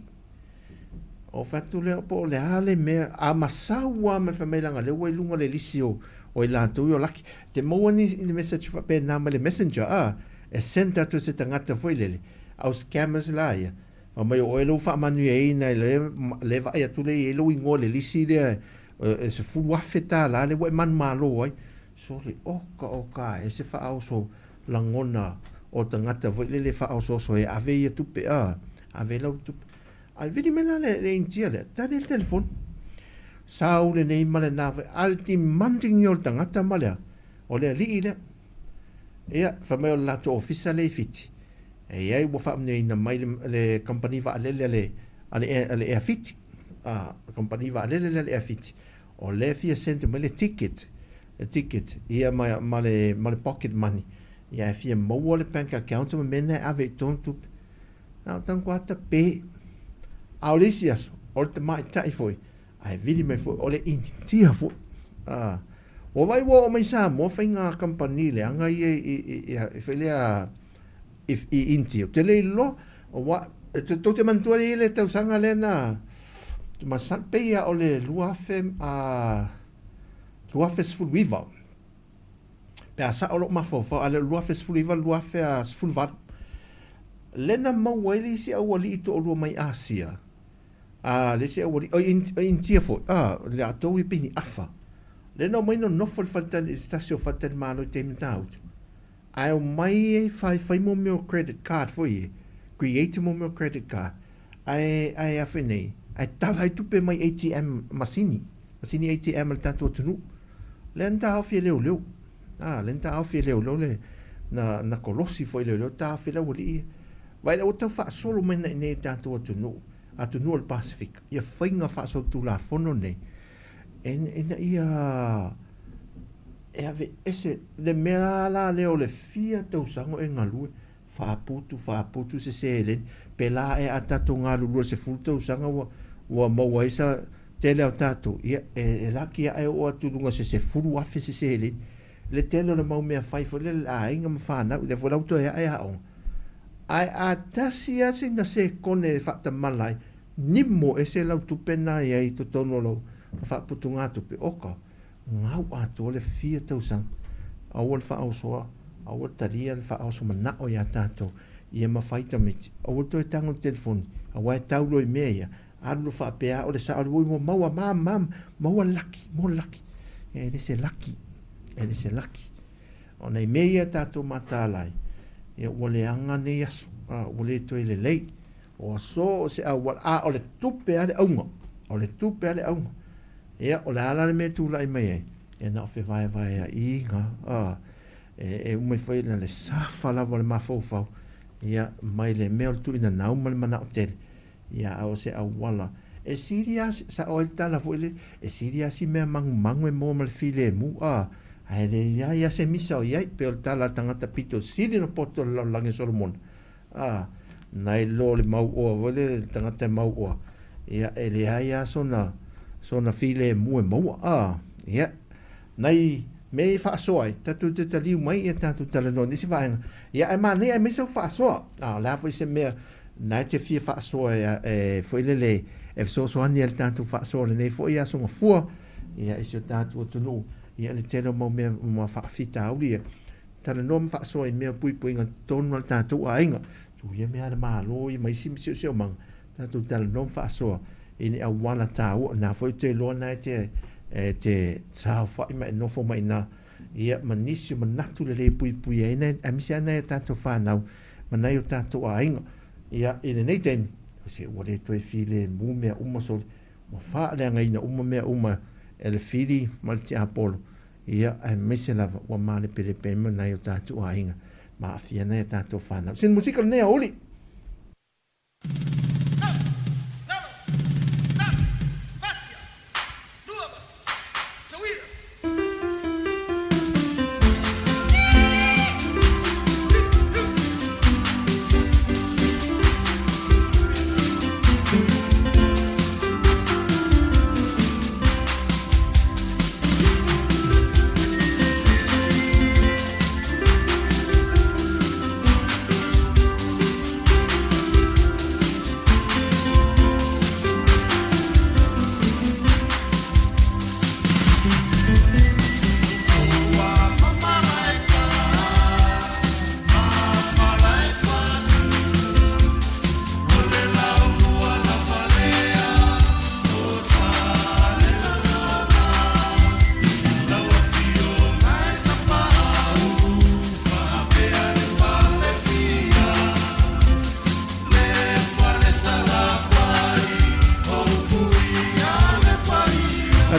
S1: O fai atu lea po o le a le mea, a masau lava ma le fai mai leaga lea ua i luga o le lisi o, o i latou ia o laki. Te maua ni, ni message faapena mai le messenger, a, e send atu e se tagata foi lele, au scammers la ia. Fai mai o oe lea ua faamanuiaina i le, le vaai atu lea e i ai lou igoa i le lisi lea e $10,000 lea ua e manumalo ai. Sole, oka oka e se faaoso lagona o tagata foi lele faaosooso e ave ia tupe a ave lau tupe. Ae vili mai la le Initia lea, tali le telefoni. Sau lenei ma lena foi, a o le demanding ia o le tagata ma le a, o le alii lea. Ia, fai mai o le latou ofisa lea i Fiti, e i ai ua faamanuiaina mai le, le kamupani vaalele a le, a le, a le Air Fiti, a, kamupani vaalele lea a le Air Fiti, o lea e fia send mai le ticket, le ticket, ia ma, ma le, ma le pocket money, ia e fia maua le bank account ma mea na e ave i tonu tupe. Na o tago ata pe. A o le isi aso, o le tamaitai foi, ae vili mai foi, o le Initia foi. A, ua vaai ua oo mai Samoa faiga kamupani leaga ia i, i, i, i foi lea i, i Initia. Ou te le iloa, aua, tou te manatua e i ai le tausaga lea na, masalo pei lava o le 2000, a, 2019. Pe a sao lou mafaufau, a le o le 2019, 2018, lea na maua ai le isi aualii toalua mai Asia, a le isi aualii, o Initia foi, a, latou ia pei ni afa. Lea na omai nonofo i le faletali, i se tasi o faletalimalo i tai Matautu, ae omai ai fai, fai mo mea o credit card foi ia, create mo mea o credit card, ae, ae a fai nei, ae tala ai tupe mai ATM masini, masini ATM a le tatou atunuu. Lea na taofi e leoleo. A, lea na taofi e leoleo le, na, na kolosi foi leoleo, taofi le aualii ia. Vaai la ua tau faasolo mai na i inei i le tatou atunuu, atunuu o le Pasefika, ia faiga faasolitulafono nei, ina ia e aveese le mea la lea o le fia tausaga o e galue, faaputu, faaputu se seleni, pēlā ea a tatou galulue i le 10 tausaga ua, ua maua ai sa tele o tatou, ia, e, e laki ae oo atu i luga se 10,000 se seleni. Le tele o le mau mea fai foi lele le aiga ma fanau, lea foi la ua toe ae aoga. Ae a tasi lava sina sekone e faatamala ai, nimo ese lau tupe na i ai i totonu o lau faaputugatupe, oka, gau atoa le fia tausaga. Aua le faaosoa, aua le talia le faaoso manao iā tatou, ia mafai tamaiti. Aua le toe tago i le telefoni, aua e tau loa i mea ia, alu loa faapea o le sao o le ui ua maua, mam, mam, maua le laki, maua le laki. E le se laki, e le se laki. O nai mea ia tatou mataala ai, ia ua leaga nei aso, a, ua le toe lelei. O aso o se auala, a o le tupe a le auga, o le tupe a le auga. Ia, o le a la le mea e tulai mai ai? Ia na o fevaevaeaiga, a, e, e uma ifo ai na le safa lava o le mafaufau, ia, mai le mea o le tuuinanau ma le manao tele, ia, a o se auala e sili lava, sao ai le tala foi lele, e sili lava si mea magumagu e maua ma le filemu, a, ae leai lava se misa o i ai, pei o le tala a le tagata pito sili ona poto i le lalolagi o Solomona, a, nai lo le mauoa foi lele, le tagata e mauoa, ia, e leai lava sona, sona filemu e maua, a, ia, nai mea ia e faasoa ai, tatou te taliu mai ia tatou talanoa i nisi vaega, ia, ae manaia aemaise au faasoa, a, o le a foi se mea na e te fia faasoa e, e foi lele e fesoasoani ai le tatou faasoa lenei foi aso gafua, ia, i si o tatou atunuu, ia, le tele o mau mea ma faafitauli ia, talanoa ma faasoa i mea puipuiga totonu o le tatou aiga, tuu ia mea a le Malo ia ma isi siosiomaga, tatou talanoa ma faasoa i ni auala taua, na foi ou te iloa na e te, e te saofai ma e nofo mai i ina, ia, ma nisi o manatu lelei e puipui ai nai, aemaise lava nai a tatou fanau ma nai o tatou aiga. Ia, i lenei taimi, se ua le toe filemu mea uma sole, ua faaleagaina uma mea uma e le fili ma le tiapolo, ia, aemaise lava ua malepelepe ai ma nai o tatou aiga ma aafia nai a tatou fanau. Sina musika lenei aoauli.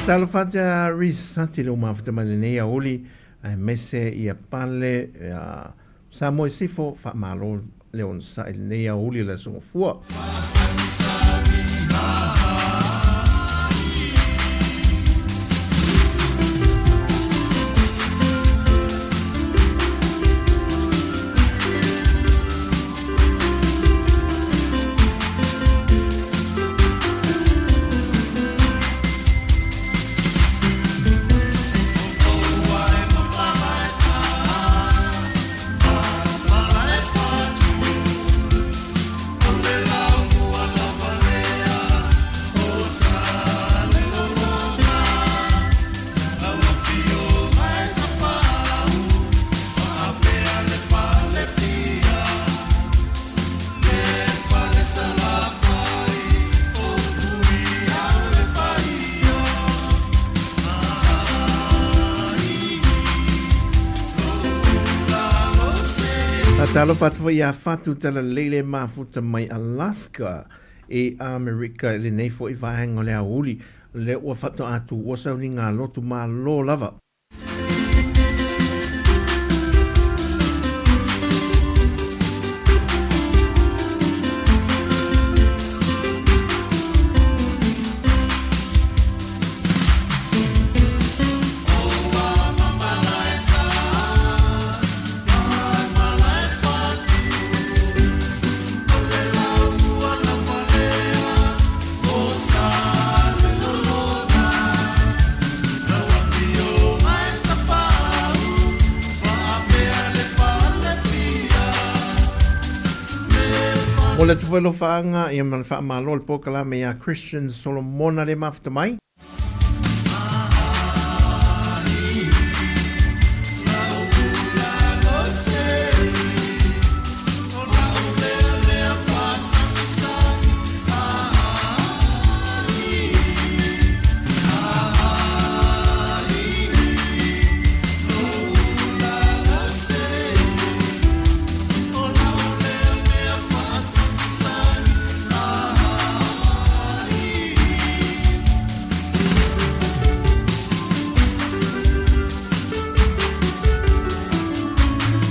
S1: Faatalofa atu ia Risati le ua mafuta mai lenei aoauli aemaise ia Pale ia Samoa i Sifo faamalo le onosai i lenei aoauli o le Aso Gafua. Talofa atu foi ia Fatu Talalelei le mafuta mai Alaska i Amerika i lenei foi vaega o le aoauli lea ua faatoa tuua sauniga lotu malo lava. Momoli atu foi alofaaga ia ma le faamalo o le polokalame ia Christian Solomona le mafuta mai.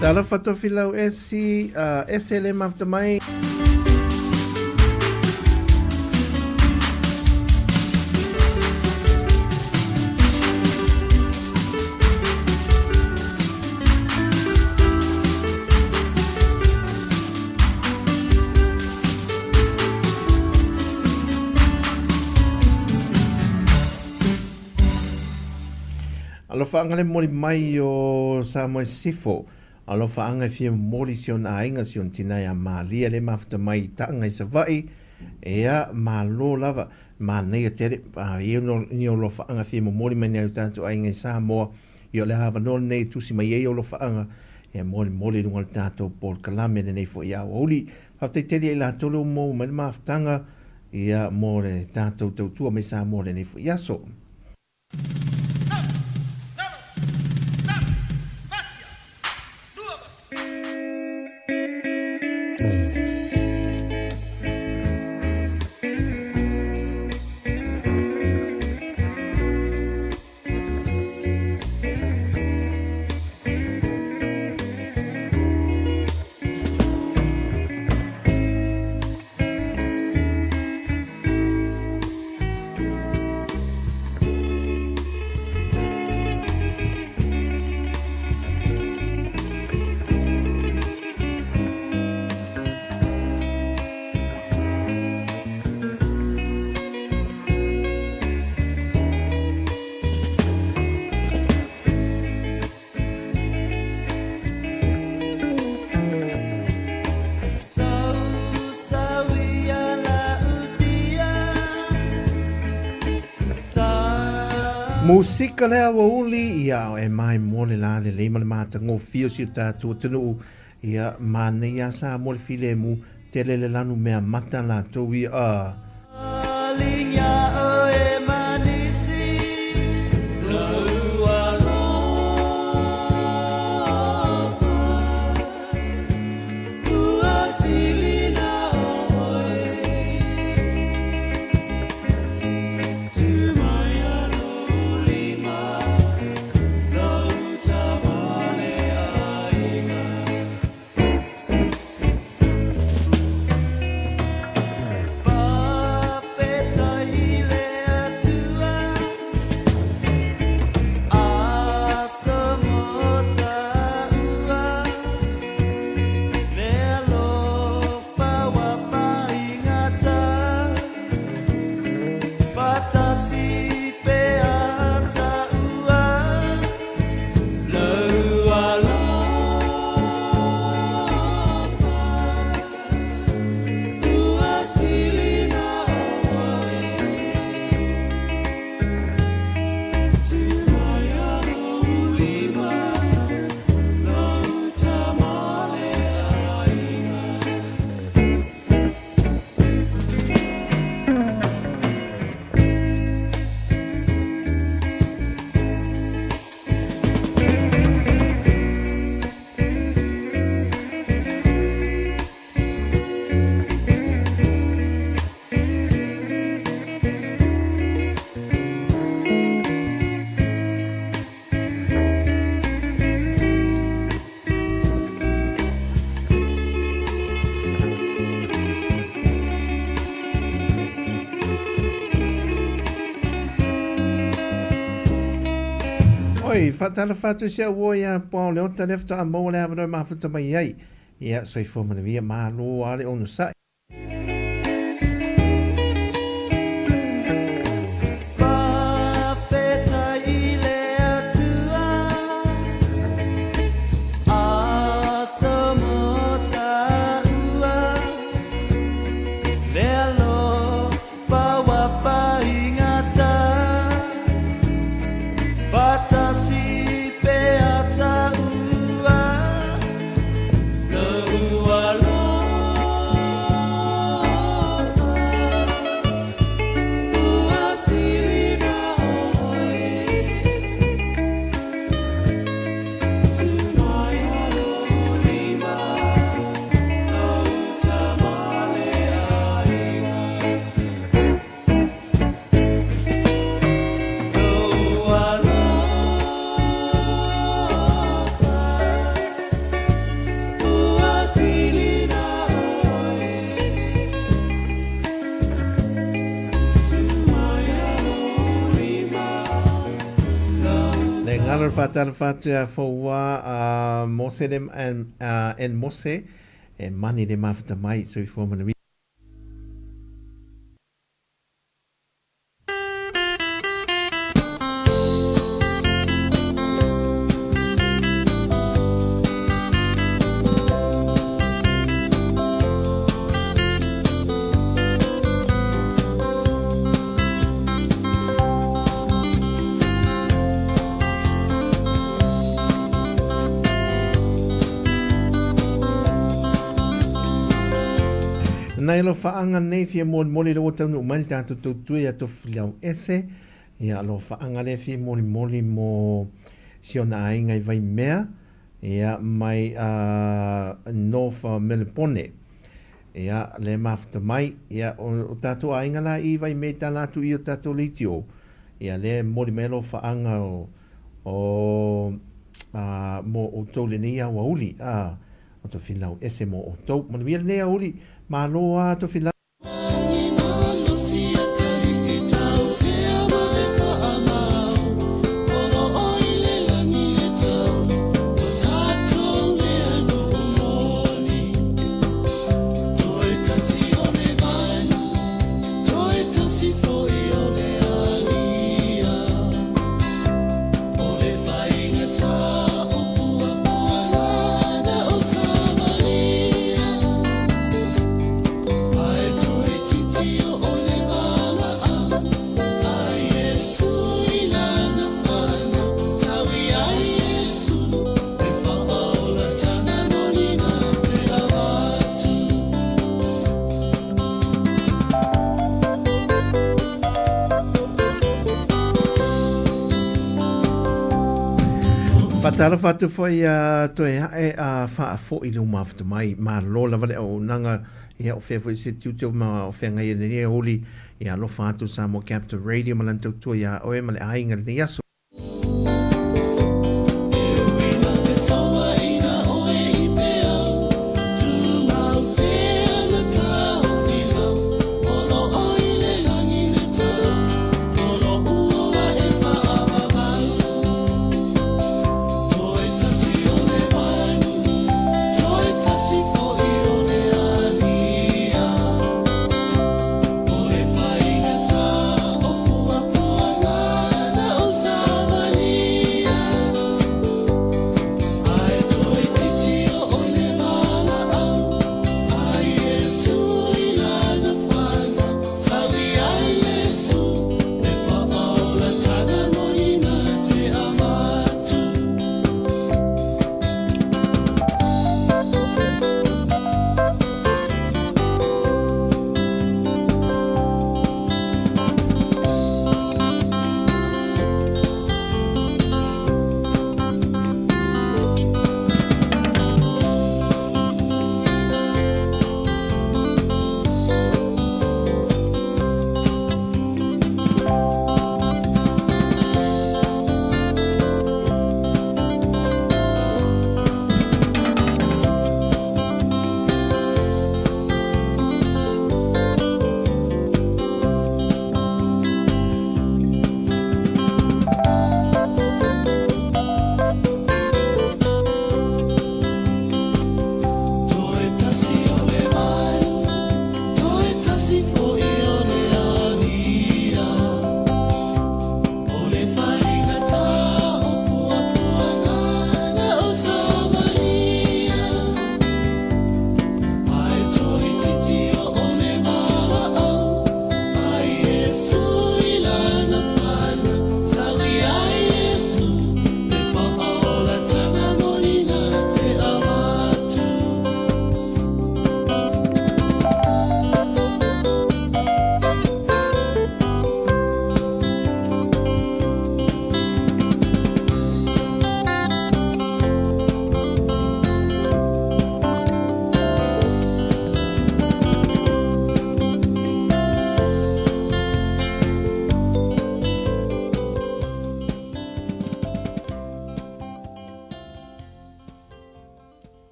S1: Talofa Tofilau Esi, ese le mafuta mai. Alofaaga le momoli mai o Samoa i Sisifo. Alofaaga e fia momoli si ona aiga, si ona tina ia Malia le mafuta mai i Taga i Savaii. Ea, malo lava, manaia tele. A i ai ni alofaaga fia momoli mai nai o tatou aiga i Samoa, ia o le avanoa lenei e tusi mai ai alofaaga e molimoli i luga o le tatou polokalame lenei foi aoauli. Faafetai tele ia i latou le ua maua mai le mafutaga ia mo le tatou tautua mai Samoa lenei foi aso. Musika le aoauli ia e mai mo le la lelei ma le matagofie o si o tatou atunuu ia manaia sa mo le filemu tele le lanu mea mata latou ia. Faatalofa atu i si au uo ia Puao Leota lea faatoa maua le avanoa e mafuta mai ai. Ia, soifua manuia, malo lava le onosai.
S2: Faafetai i le Atua, aso mo taua, le alofa ua faigata, faatasi pea taua, lou alofa. Ua sili na oe, tu mai lou lima, lou tamaleaiga. Lou alofa, ua sili na oe, tu mai lou lima, lou
S1: Le galo le faatalofa atu ia Foua Mose le and Mose e mani le mafuta mai soifua manuia. Nai alofaaga nei fia molimoli le ua taunuu mai le tatou tautua ia Tofilau Ese. Ia alofaaga lea fia molimoli mo si ona aiga i Vaimea, ia mai North Melbourne. Ia le mafuta mai, ia o tatou aiga la i Vaimea i tala atu i o tatou leitio. Ia lea e momoli mai alofaaga o mo outou lenei aoauli. O Tofilau Ese mo outou. Manuia lenei aoauli. Malo lava Tofilau. Faatalofa atu foi ia toe ae a faafoi le mafuta mai. Malo lava le auaunaga ia o fea foi se tiute ma o feagai ai lenei aoauli. Ia alofa atu Samoa Capital Radio ma lana tautua iā oe ma le aiga lenei aso.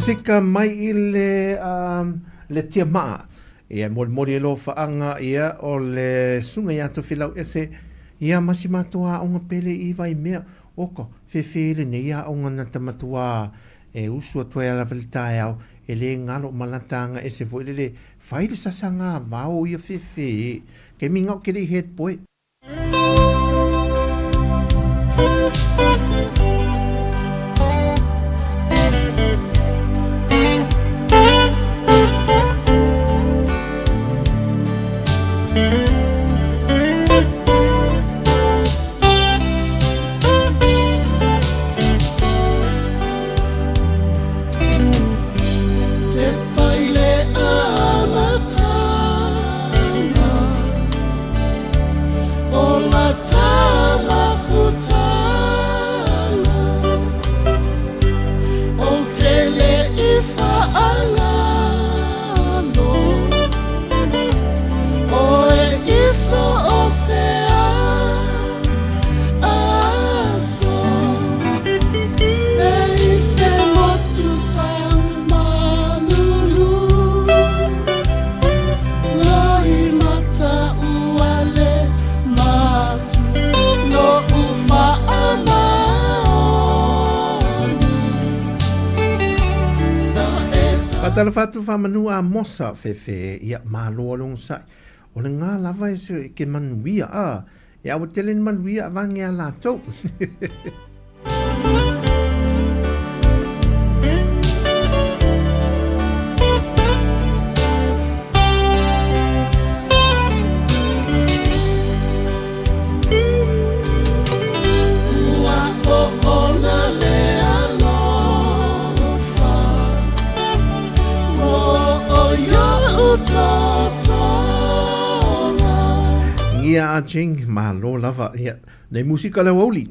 S1: Pasika mai i le tia maa. Ia molimoli e lofaanga ia o le sunga ia Tofilau ese ia masimatua onga pele i vai mea oko fefele nei ia onga na tamatua e usu atu ai ala vale e le ngalo malatanga ese foi lele fai le sasanga vao ia fefe ke minga o kele head boy. Talafatu whamanu a mosa fefe ia māloa long sai. O le ngā lava e se ke manuia a. E awa tele ni manuia a vange a lātou. Ia a jing malo lava ia nei musika le oli.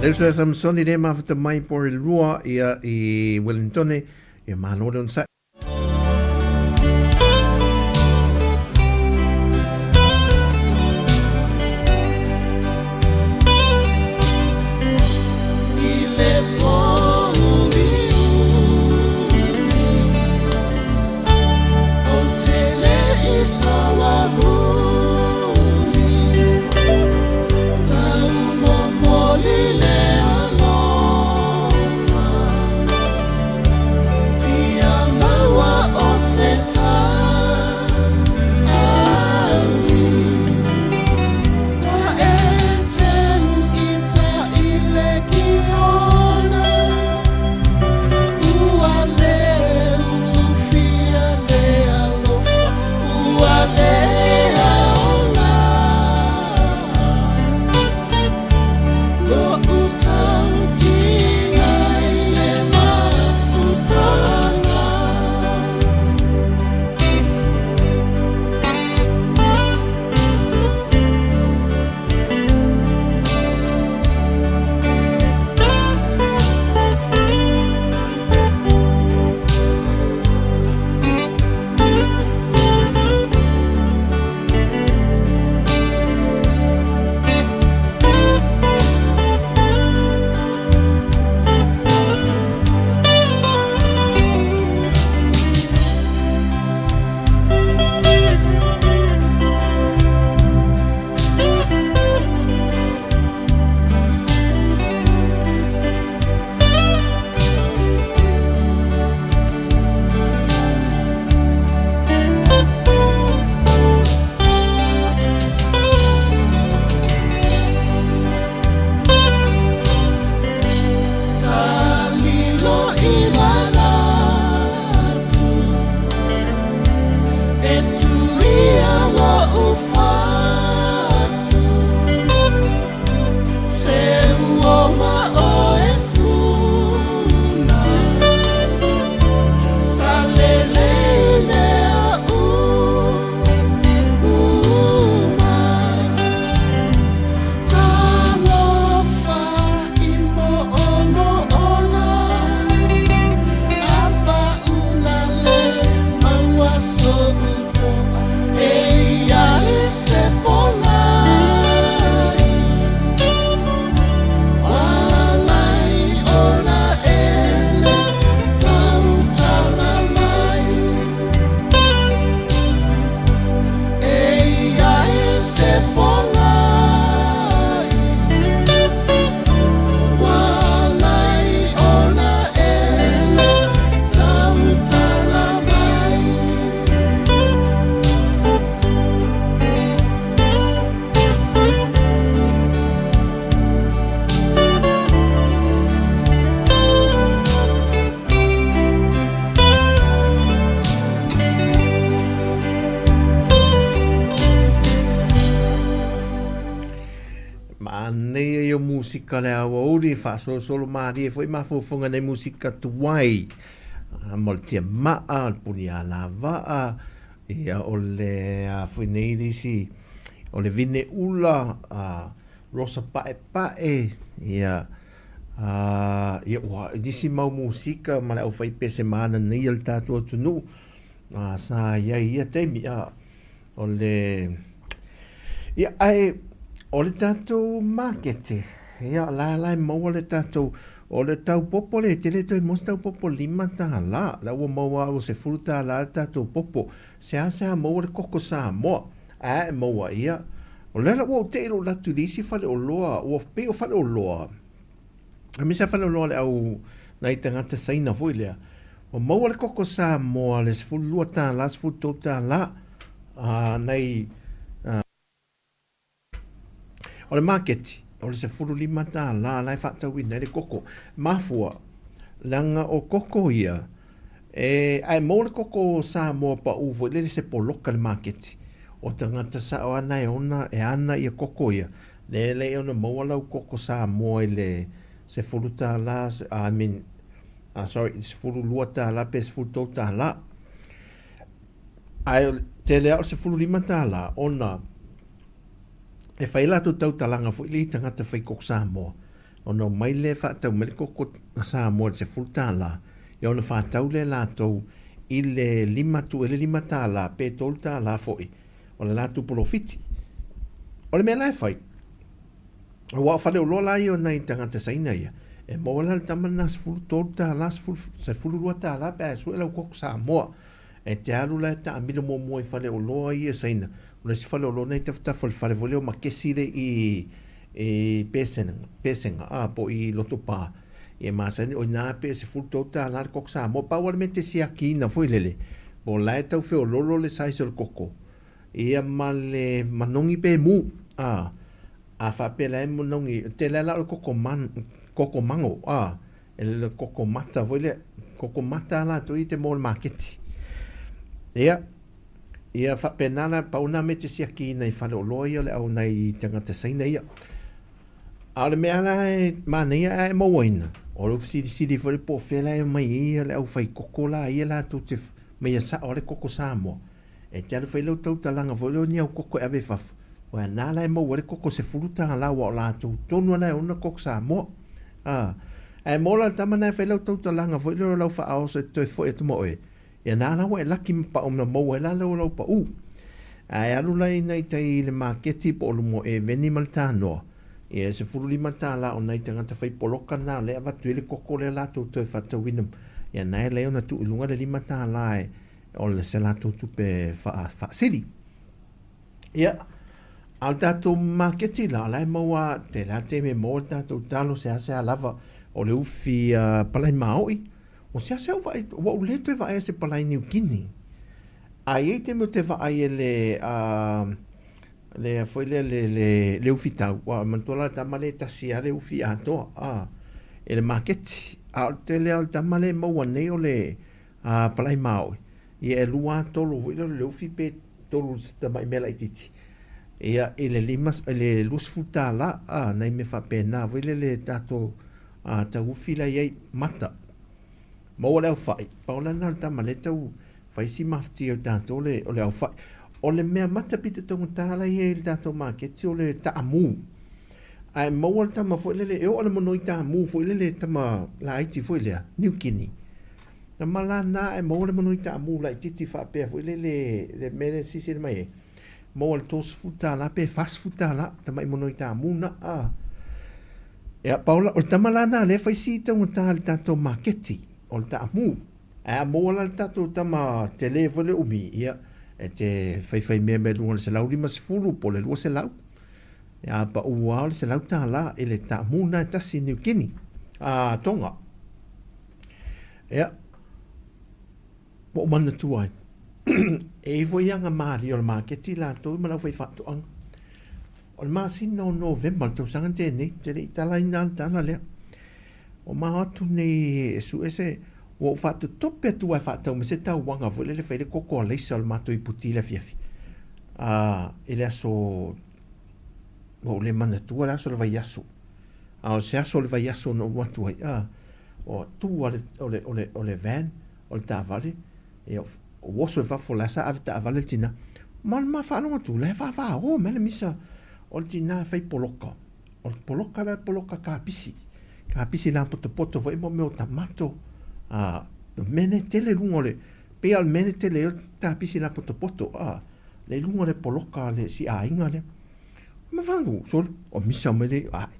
S1: Leusa Samsoni le mawhata mai por rua ia i Wellingtone ia mālore on sa. musika le aoauli, faasolosolo malie foi mafaufauga i nai musika tuai, mo le tiamaa, o le punialavaa, ia o le a foi nei le isi, o le vine ula, Rosa Paepae, ia, ia ua nisi mau musika ma le aufaipese mananaia le tatou atunuu, sa i ai ia taimi, o le ia ae o le tatou makete ia la la e maua le tatou o le tau popo le tele toe mo tau popo $5 la ua maua au $10 le tatou popo se a se a maua le koko Samoa a e maua ia o le la ua te ilo latu i isi fale o loa ua pei o fale o loa a misa fale o loa le au nai tagata Saina foi lea ua maua le koko Samoa le $12 $13 nai o le maketi o le $15 la e faatauina ai le koko mafua leaga o koko ia e ae maua le koko Samoa pau foi lele se poloka le maketi o tagata sao ana e ona e ana ia koko ia le le ona maua lau koko Samoa i le $10 I mean sorry $12 pe $13 ae tele au $15 ona e fai latou tautalaga foi le tagata fai koko Samoa ona mai le faatau mai le koko Samoa i le $10 ia ona faatau le latou i le 5 tu le $5 pe $3 foi o le latou polofiti o le mea la e fai ua fale o loa la ia nai tagata Saina ia e maua la le tama lena $13 $12 pe a sue lau koko Samoa e te alu la e taamilo muamua i fale o loa ia Saina o le isi fale o loa nei tafatafa o le fale foi lea o makesi le i pesega a po i Lotopa ia masani o ina pe $13 le koko Samoa pau o le mea te siakiina foi lele po o la e tau feololo le size o le koko ia ma le manogi pe mu a faapea la e manogi tele la o le koko man koko mango a e le koko mata foi lea koko mata la toi te mo le maketi ia ia faapena la pauna me te siakiina i fale o loa ia le au nai tagata Saina ia a o le mea la e manaia ae mauaina o le silisili foi le po o fea la e mai ia le au fai koko la ia latou te mai ia sao le koko Samoa e te alu fai lau tautalaga foi lea o ni au koko e ave i fafo ua na la e maua le koko $10 ua o latou tonu ana e ona koko Samoa ae mo la le tama na e fai lau tautalaga foi lea o lau faaoso e toe foi atu ma oe ia na la ua e laki ma pau na maua ai la lau lau pau ae alu la i nai tai i le maketi po o lumo e veni ma le tanoa ia $15 o nai tagata fai poloka na le avatu i le koko lea latou toe faatauina ia na e lea ona tuu i luga le $5 e o le se latou tupe faasili ia a o le tatou maketi la la e maua te la te me maua le tatou talo se a lava o le ufi palai maoi o se ase au vaai ua ou le toe vaai se palai Niukini a i ai te mea o te vaai e le le foi lea le ufi tau ua manatua la le tama le tasi a le ufi atoa e le maketi a o le tele o le tama le maua nei o le palai maoi ia e 2 3 foi lea o le ufi pe 3 se tamai mea laitiiti ia i le 5 i le $20 nai mea faapena foi lea le tatou tau ufi la i ai mata maua le aufai pau la na o le tama le tau fai si mafatia o tatou le o le aufai o le mea mata pito taugata la i ai le tatou maketi o le taamu ae maua le tama foi lele e oo le monoi taamu foi lele tama laiti foi lea Niukini na ma la na e maua le monoi taamu laititi faapea foi lele le mea le sisi le mai ai maua le $30 pe $40 tamai monoi taamu na ia paula o le tama la na le fai si taugata le tatou maketi o le taamu ae a maua la le tatou tama tele foi le umi ia e te faifai mea mai luga o le 150 po o le 200 ia pau lava o le $100 i le taamu na e tasi Niukini Tonga ia ua ou manatua ai e i foi aga malie o le maketi latou ma le aufai faatoaga o le masina o Novema le tausaga tenei te le i talaina le tala lea o mao atu nei e sue se ua ou faatotope atu ai faatau ma se tauaga foi lele fai le koko a leisa o le matou iputi i le afiafi i le aso ua ou le manatua le aso le vaiaso A o se aso o le vaiaso na ou atu ai, a, o tu a le, o le, o le, o le van, o le taavale, ia, o oso i fafo la sa ave taavale le tina. Ma le ma faalogo atu, la e vavao mai le misa o le tina e fai poloka. O le poloka la poloka kapisi. Kapisi la potopoto foi mo mea o tamato. A, mea nei tele luga o le, pei lava o le mea nei tele o le kapisi la potopoto. A, le luga o le poloka a le si aiga lea. Ma fagu, sole, o misa mai le, ai,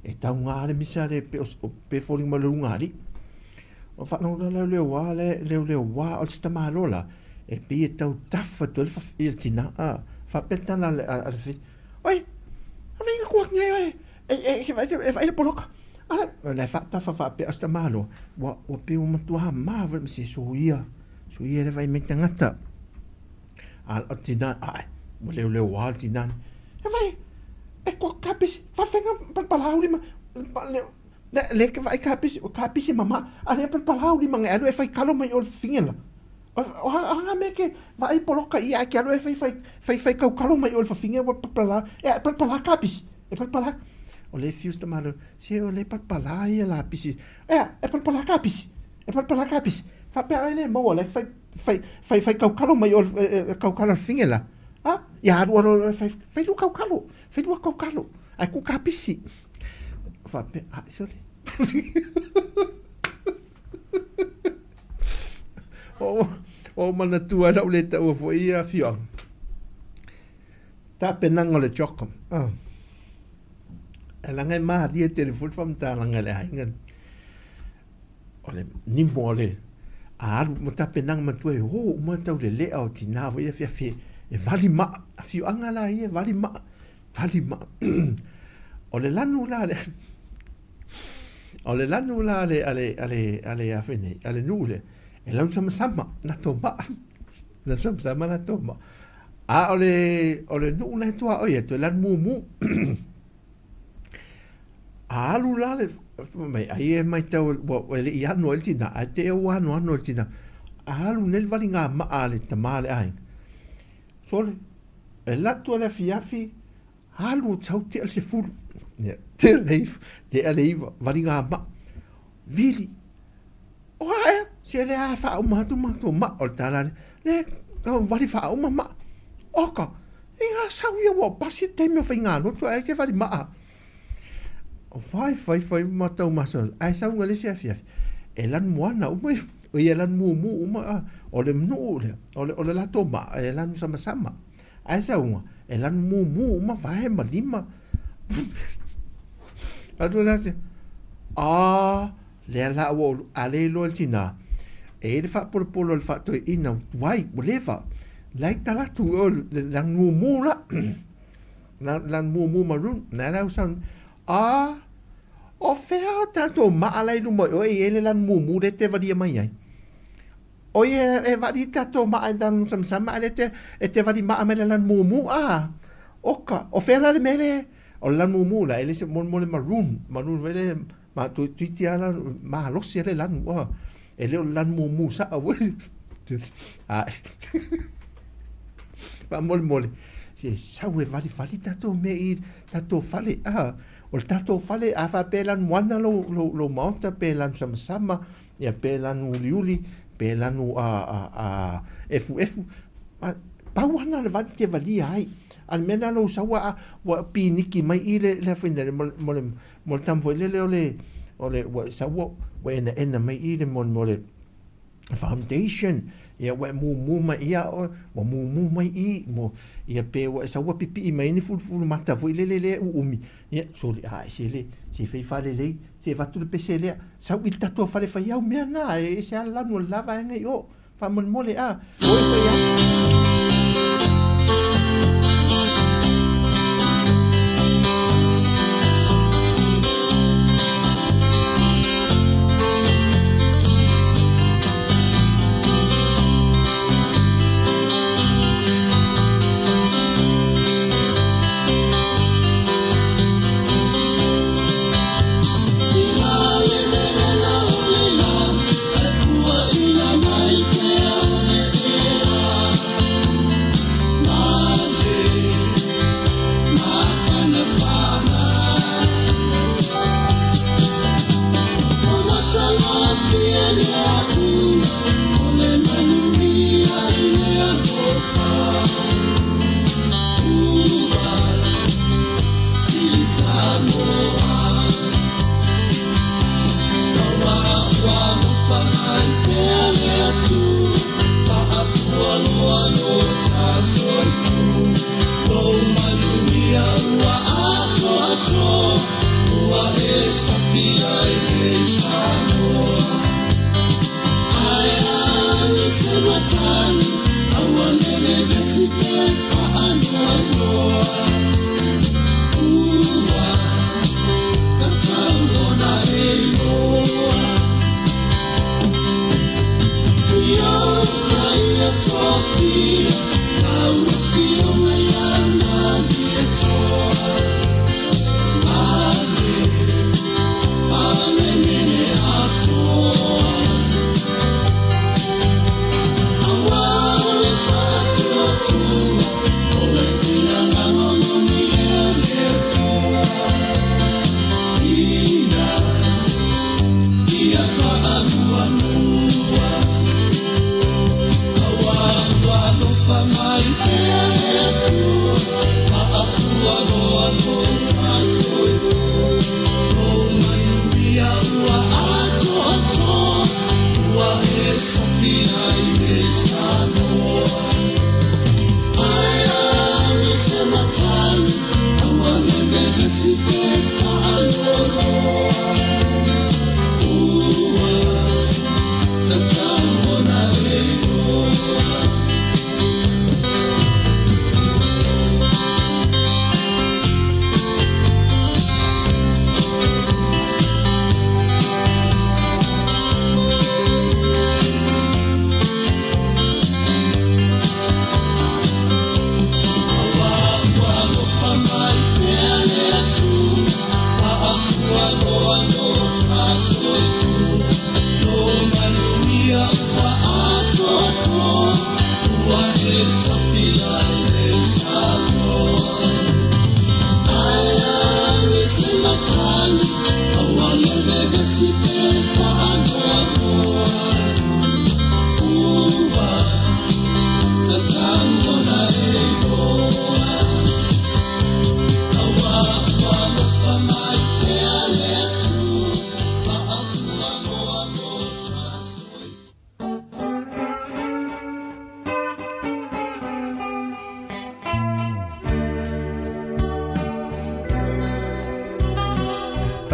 S1: e taugā le misa le pe, o, pe foliga mai le ulugalii. O faalogo la leoleoā le leoleoā o le si tamāloa la, e pei e tau tafa atu ai le ia le tinā, a, faapea le tala a le, a le fili, Oi, a faiga kua nei oe, e, e, e, e, e vaai le poloka. A le, o le faatafa faapea o si tamāloa, ua, ua pei ua matuā mā foi ma se soia, soia le vaai mai tagata. A o le tinā, ai, ua leoleoā le tinā nei. E vai, e kua kapisi, faafega palapalauli ma, le, le, le ke vaai kapisi, o kapisi mama, a le palapalauli ma ngai alu e fai kalo mai o le fafine la. O, o, o hanga me ke vaai poloka ia ke alu e fai fai, fai fai kau kalo mai o le fafine ua palapala, e palapala kapisi, e palapala. O le fiu si tamāloa, se o le palapala ia la pisi, e, e palapala kapisi, e palapala kapisi. Faapea ai le maua le fai, fai, fai, fai kaukalo mai o le kaukalo le fafine la. A, ia alu alu fai, fai lua kaukalo, fai lua kaukalo, ae ku kapisi. Faapea, a, sole. O, o manatua lau le taua foi ia afioaga. Tapenaga o le CHOGM. Ah. E laga e malie tele foi le faamatalaga i le aiga. O le nimo o le a alu ma tapenaga matua e o uma tau le lea o tinā foi afiafi e vali maa. Afioaga la ia e vali maa. Vali maa. O le lanu la le o le lanu la a le a le a le a le afe nei a le nuu lea e lausamasama latou maa. Lausamasama latou maa. A o le o le nuu la e tuaoi e toe lanu mumu. A alu la le mai ai e matau ua e le i ano ai le tina ae te ua anoano i le tina. A alu nei le valiga maa a le tamā le aiga. Sole, e alu atu le afiafi, alu sau tea le 10. Ia, tea le 9, tea le 9, valiga maa. Vili. O a ea, se le a faauma atu matou maa o le tala lea. Le, vali faauma maa. Oka, i ngā sau ia ua pasi le taimi o faigalotu ae ke vali maa. O fai fai fai ma tau masalosalo ae sau ga le isi afiafi e lanu moana uma ifo o ia lanu mumu uma a o le nuu lea o le o le latou maa e lanu samasama ae sauga e lanu mumu uma vae ma lima atu le ati a lea la ua ou a le iloa le tinā e i ai le faapolopolo o le faatoeaina ua tuai ua leva la e tala atu i o le lanu mumu la lanu mumu maroon lea la ua sau a o fea o tatou maa la i luma o oe e i ai le lanu mumu lea e te valia mai ai. O ia e vali tatou maa i lanu samasama a lea te e te vali maa mai le lanu mumu a oka o fea la le mea lea o le lanu mumu la e le se mo mo le maroon maroon foi lea ma toeitiiti lava malosi le lanu a e le o le lanu mumu sao foi a faamolemole se sau e valivali tatou mea i tatou fale a o le tatou fale a faapea e lanu moana lou lou lou maota pe lanu samasama ia pe lanu uliuli pe lanu a a a efuefu pau ana le vali te valia ai a le mea lena lou sau a ua piniki mai i le le afai mo le mo le mo le tama foi lele o le o le ua sau ua enaena mai i le mo mo le foundation ia ua e mumu mai ia oe ua mumu mai i mo ia pe ua e sau ua pipii mai ni fulufulu mata foi lele lea uumi ia sole a se le se fai faalelei se avatu le pese lea sau i le tatou fale fai au mea na e ese lava le lanu o le la vaega i o faamolemole a o e fai au.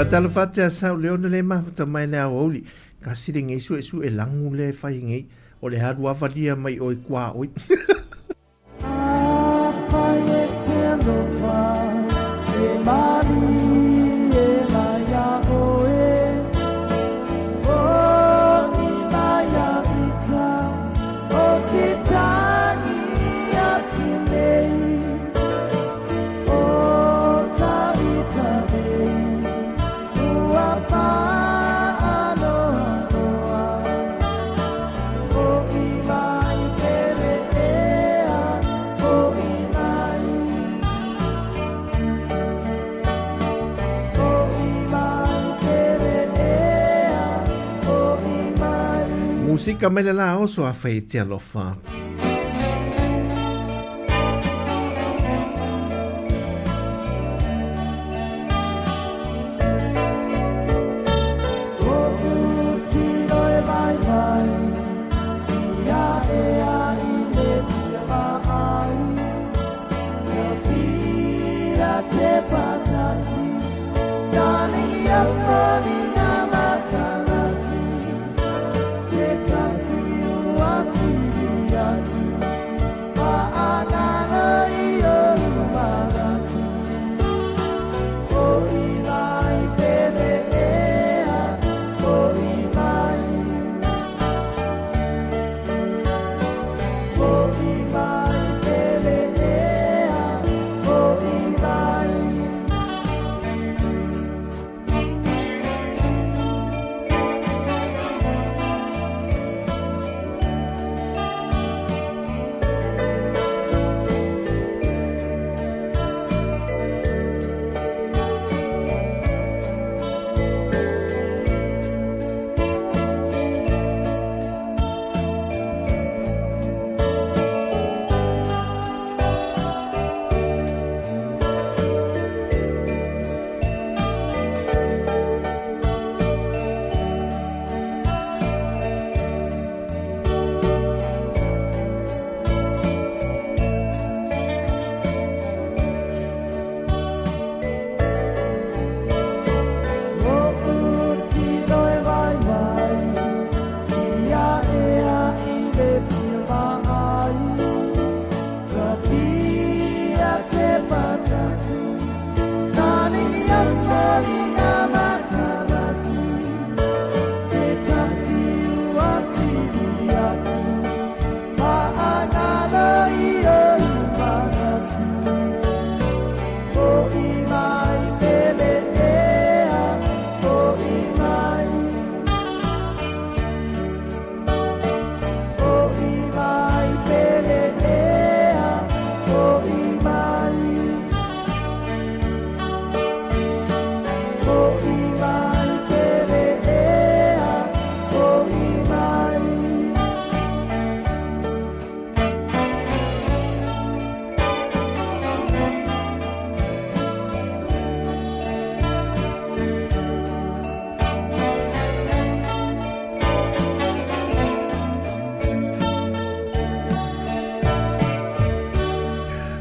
S1: Fatalofate a sau leona le mafuta mai le aoauli. Kasi le ngei sue sue langu le fai ngei. O le haru awalia mai oi kua oi. Musika mai le la oso a fai te alofa.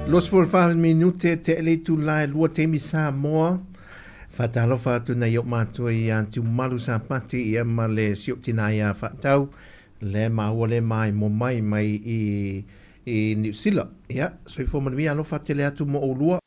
S1: 24 minute te le itula e lua taimi Samoa. Faatalofa atu nei o matou ia Tiumalu Sapati ia ma le siotina ia Faatau le maua le mai mo mai mai i i Niu Sila. Ia, soifua manuia alofa tele atu mo oulua.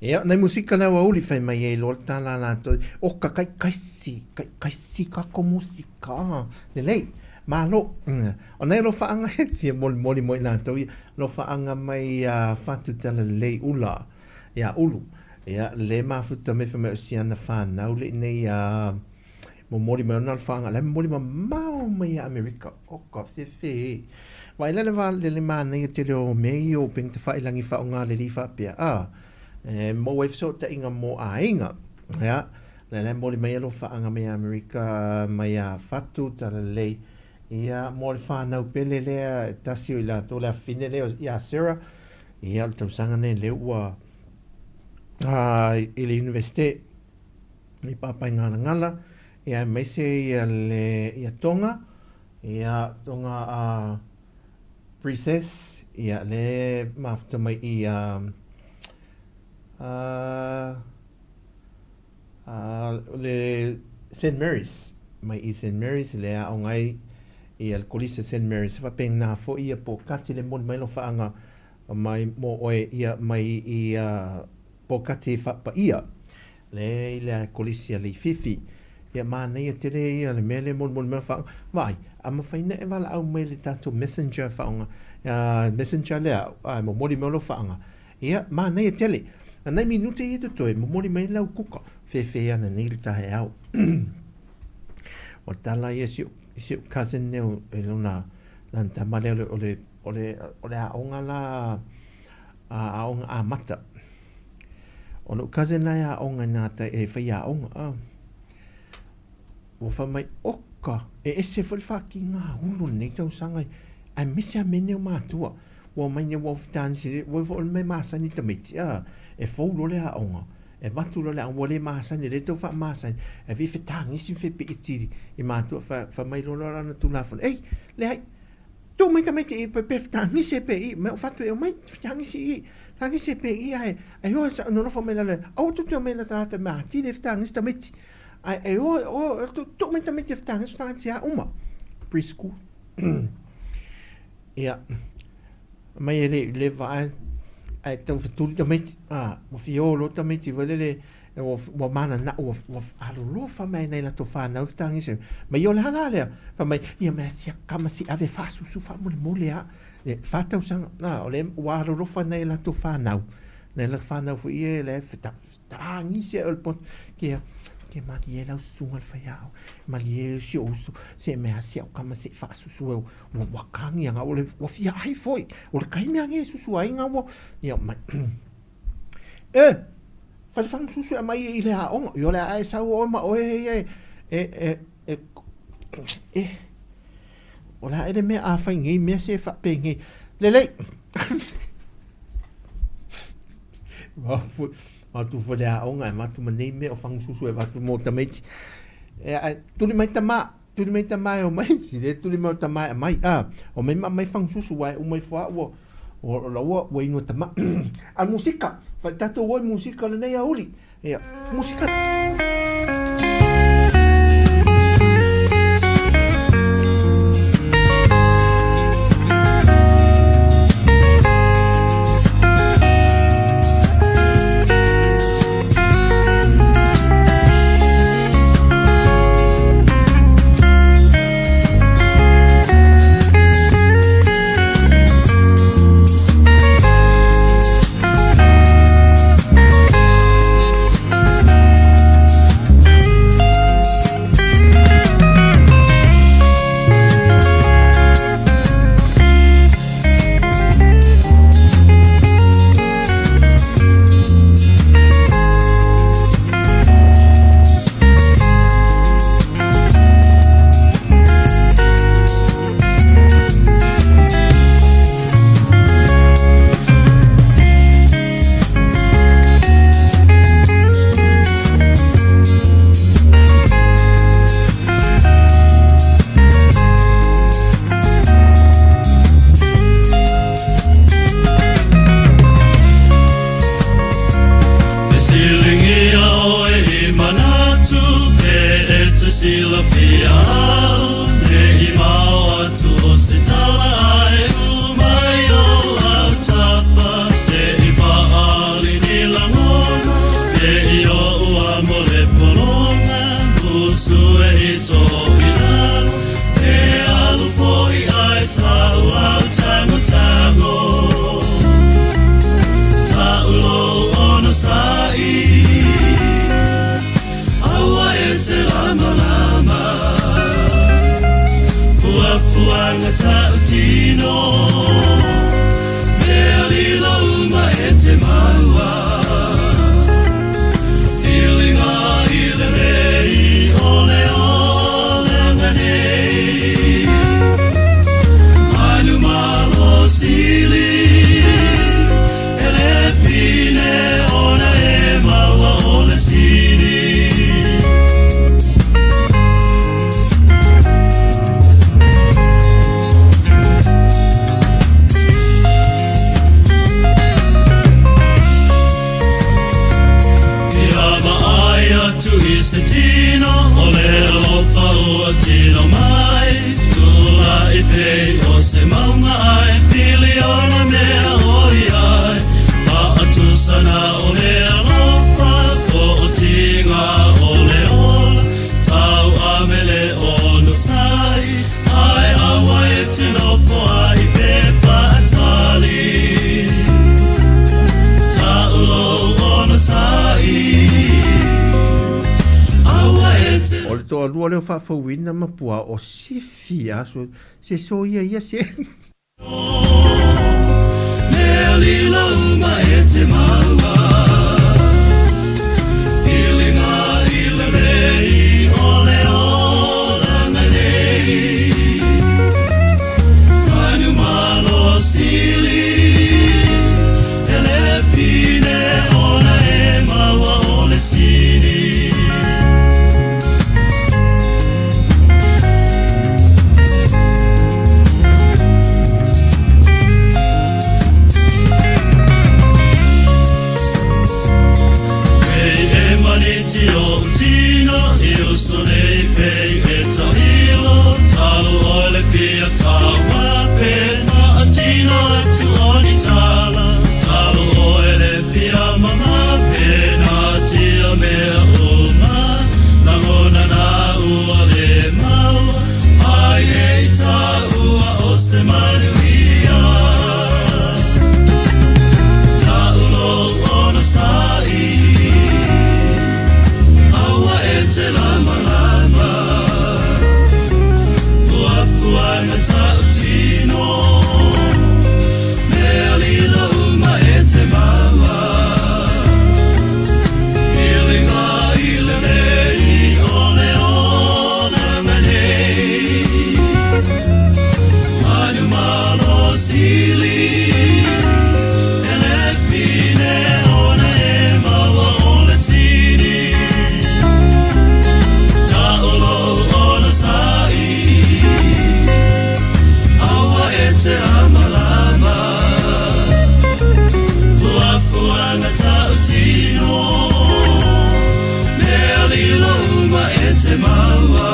S1: Ia, nai musika na ua uli fai mai ai loa le tala latou, o ka kaikaisi, kaikaisi kako musika. Lelei. Malo. O nai alofaaga e fia molimoli mo i latou ia, alofaaga mai ia Fatu Talalelei Ula ia Ulu. Ia le mafuta mai fai mai o si ana whanau le nei a momoli mai ona alofaaga, la momoli mamao mai ia Amerika. O ka fefe. Vai la le va le le manaia tele o mea ia o upega tafailagi faaaoga le alii faapea, a e maua ai fesootaiga mo aiga. Ia, la la e momoli mai alofaaga mai Amerika mai ia Fatu Talalelei. Ia, mo le whanau pele lea, e tasi o i latou le afafine lea ia Sarah. Ia, o le tausaga nei lea ua i le Universite i Papaigalagala, ia aemaise ia le ia Tonga, ia Tonga Princess, ia le mafuta mai i le St Mary's, mai i St Mary's le aoga ai ia le kolisi o St Mary's. Faapena foi ia Pokati le momoli mai alofaaga mai mo oe ia mai i Pokati faapaia le i le kolisi a Leififi. Ia manaia tele ia le mea lea molimoli mai alofaaga. Vaai, a mafai na e valaau mai le tatou messenger faaaoga messenger lea a momoli mai alofaaga. Ia manaia tele. A nai minute ia totoe momoli mai lau kuka fefe ana nei le taeao. O tala ia si si cousin neo e lona lana tama lea o le o le o le aoga la aoga amata. O lou cousin la e aoga i nā tai e fai aoga a. Ua fai mai, oka, e ese foi le faakiga ulu o lenei tausaga aemaise a mea nei o matua. Ua omai nei ua ofitaani ua foi o le mea masani tamaiti a. E fou loa le aoga. E avatu loa le aoga ua le masani, le tau faamasani. E vei fetagisi ma fepeiti i matua fai mai loa loa lana Tulafono. Ei, leai, tuu mai tamaiti i pe fetagisi e pe i, mai o fatu e omai fetagisi i, fetagisi e pe i ae, e oa sa nonofo mai lalo, aua tou te omai la tagata mea atili e fetagisi tamaiti. Ae e oa, oa, tuu mai tamaiti e fetagisi, fetagisi a uma. Preschool. Ia, mai e le le vaai, ae tau fetuli tamaiti, a, ua fia o loa tamaiti foi lele, ua ua mananao, ua ua alolofa mai nai latou fanau fetagisi. Mai o le a la lea? Fai mai, ia mea sia kama se i ave faasusu faamolemole a. E, fa tausaga, a, o le ua alolofa nai latou fanau. Nai latou fanau foi ia le fetagisi ai o le poto. Kia, ke malie lau susuga le faiaoga, malie si ou uso, se mea si au kama se i faasusu e ua ua kagi aga o le ua fia ai foi. O le taimi agi e susu ai ngā ua, ia mai. E, fai le fagasusu e aumai i le aoga. Ia o le a e sau oe ma oe ia e, e, e, e, e, o le a e le mea a fai nei mea se faapenei. Lelei. Avatu foi le aoga e avatu ma nei mea o fagasusu e avatu mo tamaiti. E, ae, tuli mai tamā, tuli mai tamā e omai, si le tuli mai o tamā e aumai, a, omai ma aumai fagasusu aua e uma ifo lava ua, ua, la ua, ua inu e tamā. A musika, fai tatou o i musika o lenei aoauli. Ia, musika.
S2: Fesiligia oe i manatu pe e te silafia au ne i mao atu o se tala ae u mai o au tapa se i faali ni lagona e i oʻu a mo le polona musue i to i lalo e alofa.
S1: lua lea o faafouina ma puaoo sifi aso se soia ia se.
S2: Mea lilo uma e te maua Iliga i le lei o le olaga nei Manu malosili E le pine ona e maua o le sili. Pei e maniti o tino i uso nei pei e tailo Talo o le pia taua pe na atino atu o ni tala Talo o le pia mama pe na tia mea uma Nangona na ua le maua Ai e ta ua o se manuia Taulo ona sa'i Aua e te lama lama Fuafuaga tautino Mea lilo uma e te maua Iliga i le lei o le olaga nei Manu malosili E le pine ona e maua o le sili Taulo ona sa'i Aua e te lama lama Fuafuaga tautino Mea lilo uma e te maua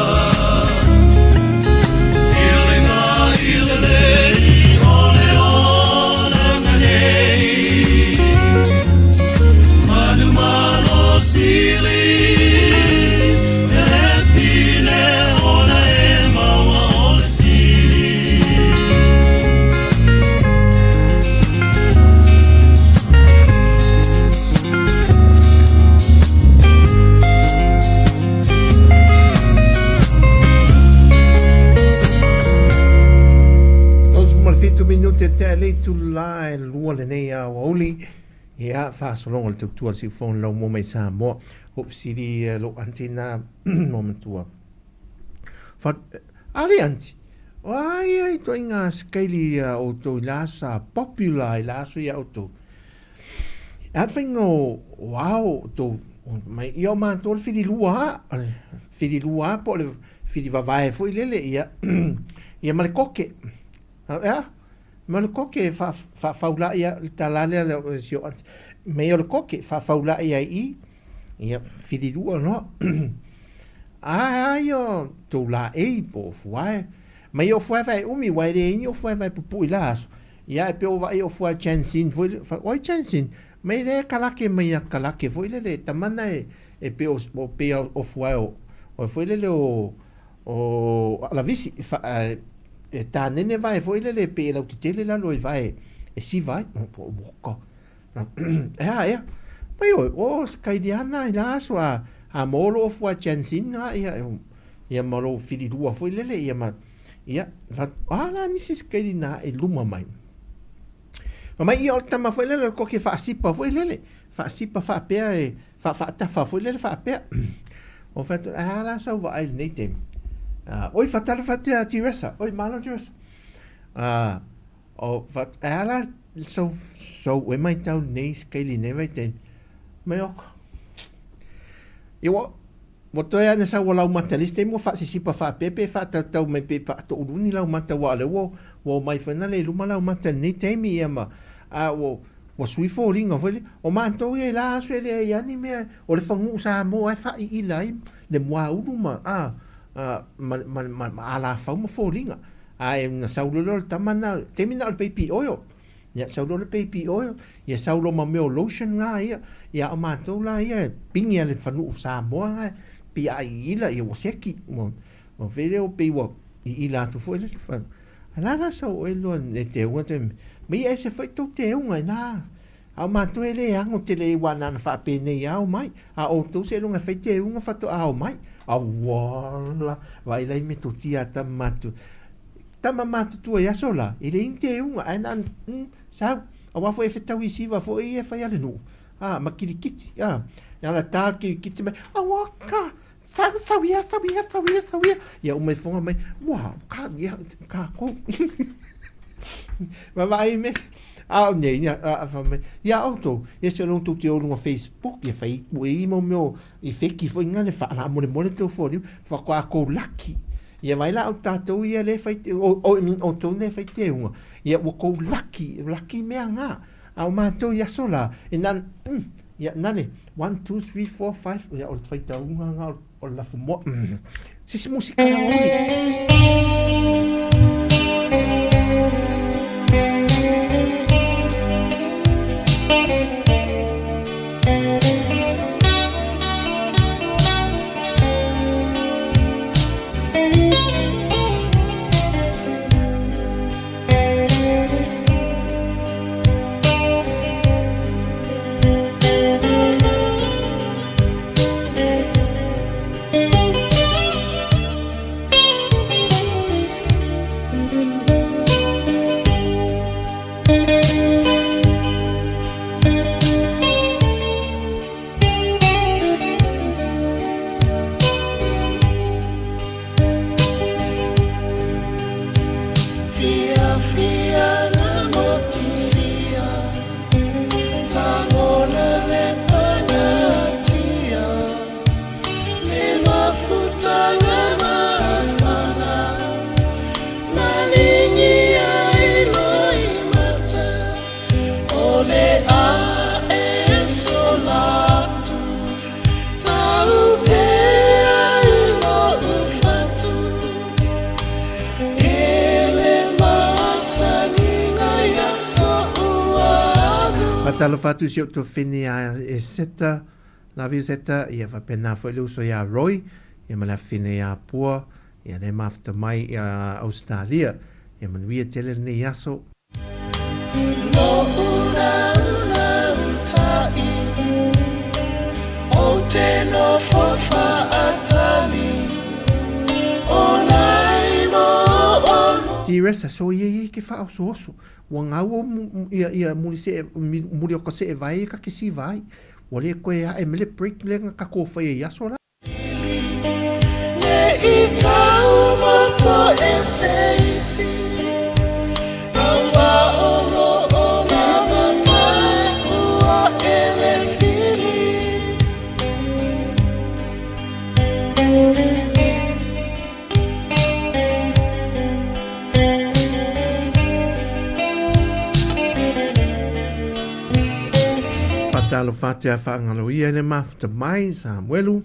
S2: Iliga i le lei o le olaga nei Manu malosili E le pine ona e maua o le sili.
S1: 37 minute te le itulā e 2 lenei aoauli. Ia, faasologa o le tautua a le siufono lau mua mai Samoa. Ua ou fesili lou aunty na mo matua. Fa, a le aunty, o a ia ituaiga sikaili a outou i la sa popular i la aso ia outou. E a faiga o ao outou mai ia o matou le fililua a, fililua a po o le filivavae foi lele ia ia ma le koke. Ea, ma le koke e faafaulai ia le tala lea o si o aunty. Mai o le koke faafaulai ai i ia fililua noa. A ai o tou laei po o fuae. Mai o fuae vae umi wa e le ini o fuae vae pupu i la aso. Ia e pe o vai o fuae Chansin foi le, oi Chansin, mai le kalake mai a kalake foi lele tamana e e pe o o pe o fuae o o foi lele o o alavisi fa e tānene vae foi lele pe e lautetele lalo i vae e siva ai o woko. Ea ea. Mai o o skailiana i la aso a a molo o fuae Chansin a ia ia ma lou fililua foi lele ia ma ia fa a la nisi skaili na e luma mai. Ma mai ia o le tama foi lele o le koke faasipa foi lele faasipa faapea e faafaatafa foi lele faapea. O fai atu, a la sau vaai i lenei taimi. Oi fatalofa atu ia Teresa, oi malo Teresa. O fa, a la sau sau e mai tau nei skaili nei vai taimi. Mai oko. Ia ua ua toe ane sau ua laumata i le isi taimi ua faasisipa faapea pe faatautau mai pe faatouluni laumata aua o lea ua ua omai foi na le i luma laumata i lenei taimi ia ma a ua ua sui foliga foi lea. O matou ia i la aso e leai lava ni mea o le faguu Samoa e faaiila ai le muaulu ma a ma ma ma ma alafau ma foliga. Ae na sau loa lea o le tama na taimi na o le baby oil. Ia sau loa le baby oil, ia sau loa ma mea o lotion nga ia, ia a o matou la ia e pigi a le fanuu Samoa nga pei a iila ia ua seki ua ua fai lea pei ua iila atu foi le a la la sau oe loa e teuga te ma ia ese foi tou teuga ina a o matou e le ago tele aua na ona faapenei lava omai a o outou seiloga e fai teuga faatoa omai Auala, vaai la i metotia a tama matutua. Tama matutua i aso la, e leai ni teuga, ae na ona sau, aua foi e fetau i siva foi ia e fai a le nuu, a, ma kilikiti, a, na ona ta le kilikiti mai, aua ka, sau, sau ia, sau ia, sau ia, sau ia, ia uma ifoga mai, ua, ka, ia, kākou. Vaavaai me, a o nei, ia, a, fai mai, ia outou, ia se logo tou te o luga Facebook, ia fai ue i mau mea i feki foi nga le faalaamolemole tou foliga, faatoa kou laki. Ia vaai la o tatou ia le fai te, o, o, I mean, outou nei fai teuga, ia ua kou laki, laki mea nga. A o matou i aso la, e na, ia nale, 1, 2, 3, 4, 5, ia o le faitauga nga o le lafumoa. Se isi musika la oli. Faatalofa atu i si ou tuafafine ia Eseta, Lavio Seta, ia faapena foi le uso ia Roy, ia ma le afafine ia Pua, ia le mafuta mai ia Ausetalia. Ia manuia tele lenei aso. Teresa, so ia ia ke whaosoaso. Ua gau ia ia muli see muli o ka see vai ka ke si vai. Ua le koe ae me le break le nga ka ko whai i aso la.
S2: Le i taumato e se isi, aua o lo o la matai ua e le fili.
S1: Faatalofa atu ia Faagaloia i le mafuta mai, Samuelu.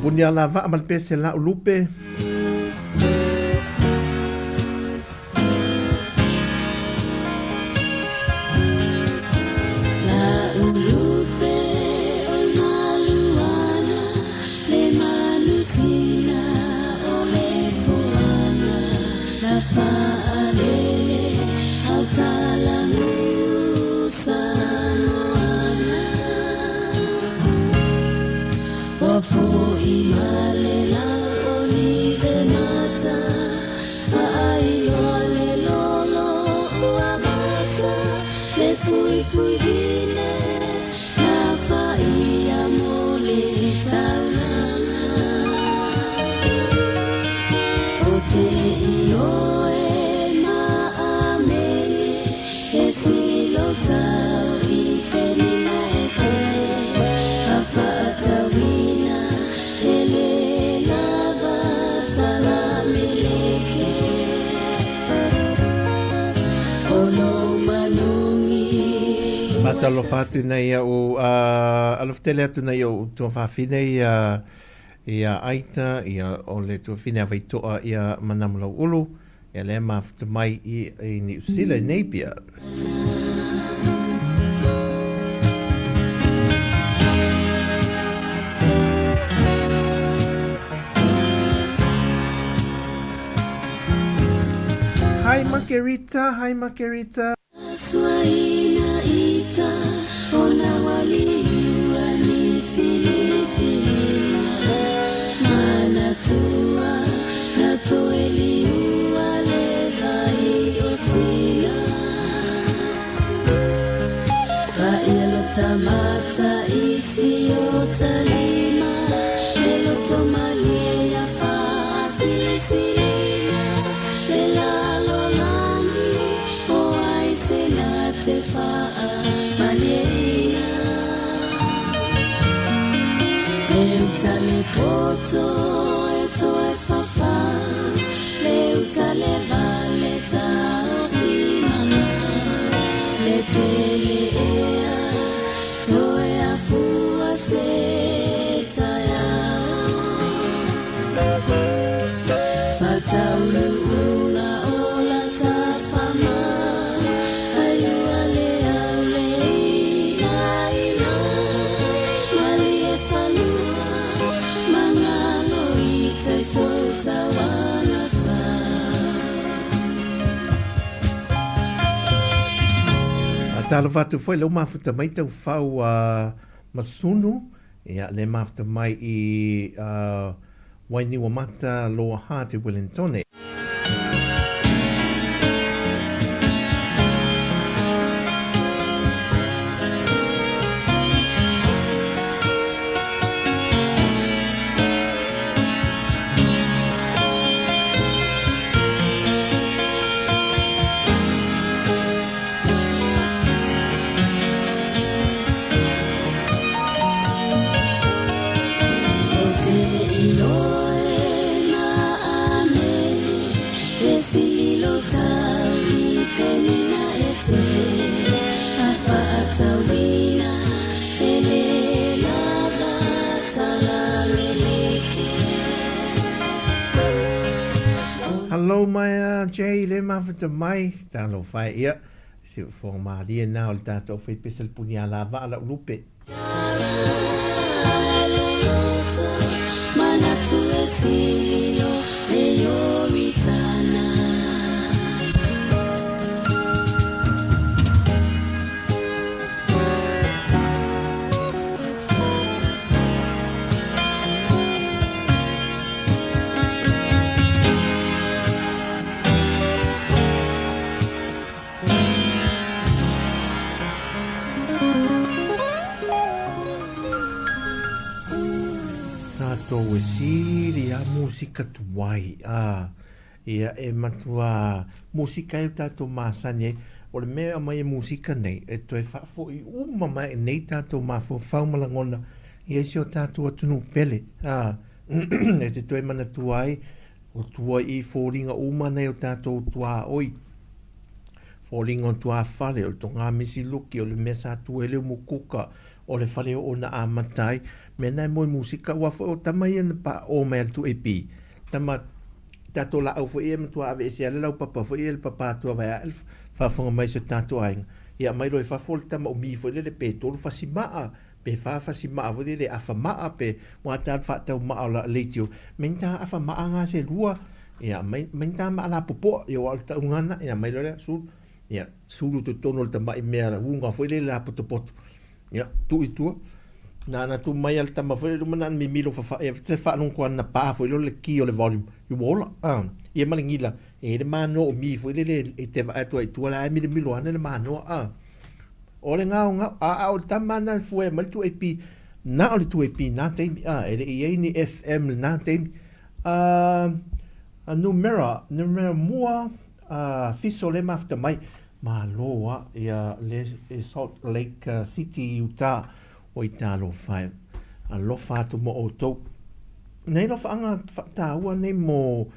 S1: Puni ala vaa ma le pese lau lupe. Alofa atu nei au alofa tele atu nei au tuafafine ia ia Aita ia o le tuafine a Vaitoa ia Manamulau Ulu ia le mafuta mai i Niu Sila i Napier. Hi Margarita, hi Margarita. Talofa atu foi lau mafuta mai tau fau masunu ia le mafuta mai i Wainiwamata Loa Ha te Wellingtone. Hello mai Jay le mafuta mai talo fai ia si fo maria na o le tatou fai pesa le punia lava ala ulupe. Musika tuai ia e matua musika e tatou masani o le mea mai e musika nei e toe faafoi uma mai nei tatou mafaufau ma lagona ia si o tatou atunuu pele e te toe manatua ai o tua i foliga uma nei o tatou tuaoi foliga o tuafale o le togamisi luki o le mea sa tua le umukuka o le fale o ona amatai mea nae moe musika ua foi o tama ia na pa o mai le tuepi tama tatou laau foi ia matua ave ese ale lau papa foi ia le papa atua vai ae faafofoga mai se tatou aiga ia mai loe fafo le tama umi foi lele pe tolu fasimaa pe fa fasimaa foi lele afamaa pe ua ta le faataumaa o la leitio me ni ta afamaa ga se lua Ia, mai, mai ni tama lapopoa, ia aua o le tauga lena, ia aumai loa lea, sulu, ia, sulu i totonu o le tamai mea uga foi lele lapotopoto, ia, tuu i tua. Na ona tuu mai lava le tama foi lele i luma na ona mimilo fafa'i ai te faalogo atu na pa foi lea o le ki o le volume, ia ua ola, a. Ia ma le gila, e i ai le manoa o mi foi lele e te vaai atu ai i tua la e milomilo ane le manoa, a. O le gaogao, a, a o le tama lena e fuea mai le 2AP, na o le 2AP i na taimi, a, e le i i ai ni FM i lena taimi. A, a numera, numera mua, a, fiso le mafuta mai, malo a, ia le e Salt Lake City, Utah, o i talofa e, alofa atu mo outou. Nei alofaaga faataua nei mo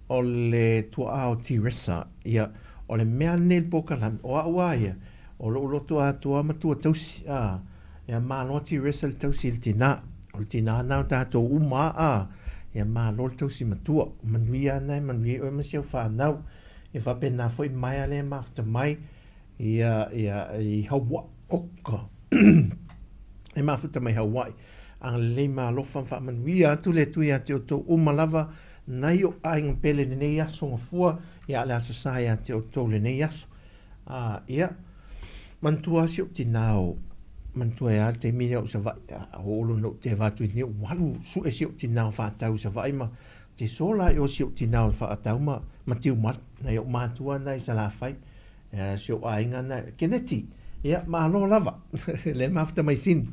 S1: o le tuaa o Teresa, ia, o le mea lenei le polokalame, o au a ia, o lou loto atoa matua tausi, a, ia malo Teresa le tausi i le tinā, o le tinā na o tatou uma a, ia malo le tausi matua, manuia ana e manuia ai oe ma si au fanau, ia faapena foi maea lea e mafuta mai, ia, ia, i Hawaii, oka, e mafuta mai Hawaii, agalelei ma alofa ma faamanuia atu le Atua ia te outou uma lava, nai o aiga pele lenei aso gafua, ia a le Aso Sa ia te outou lenei aso. A, ia, manatua lava si ou tinā o, manatua e a le taimi lea o Savaii, a oo loa ina ou teva atu i nei, ua alu sue si ou tinā o faatau i Savaii ma te sola ai o si ou tinā o faatau ma, ma Tiumalu, nai ou matua na i Salafai, ia, si ou aiga na, Keneti, ia, malo lava, le mafuta mai sini.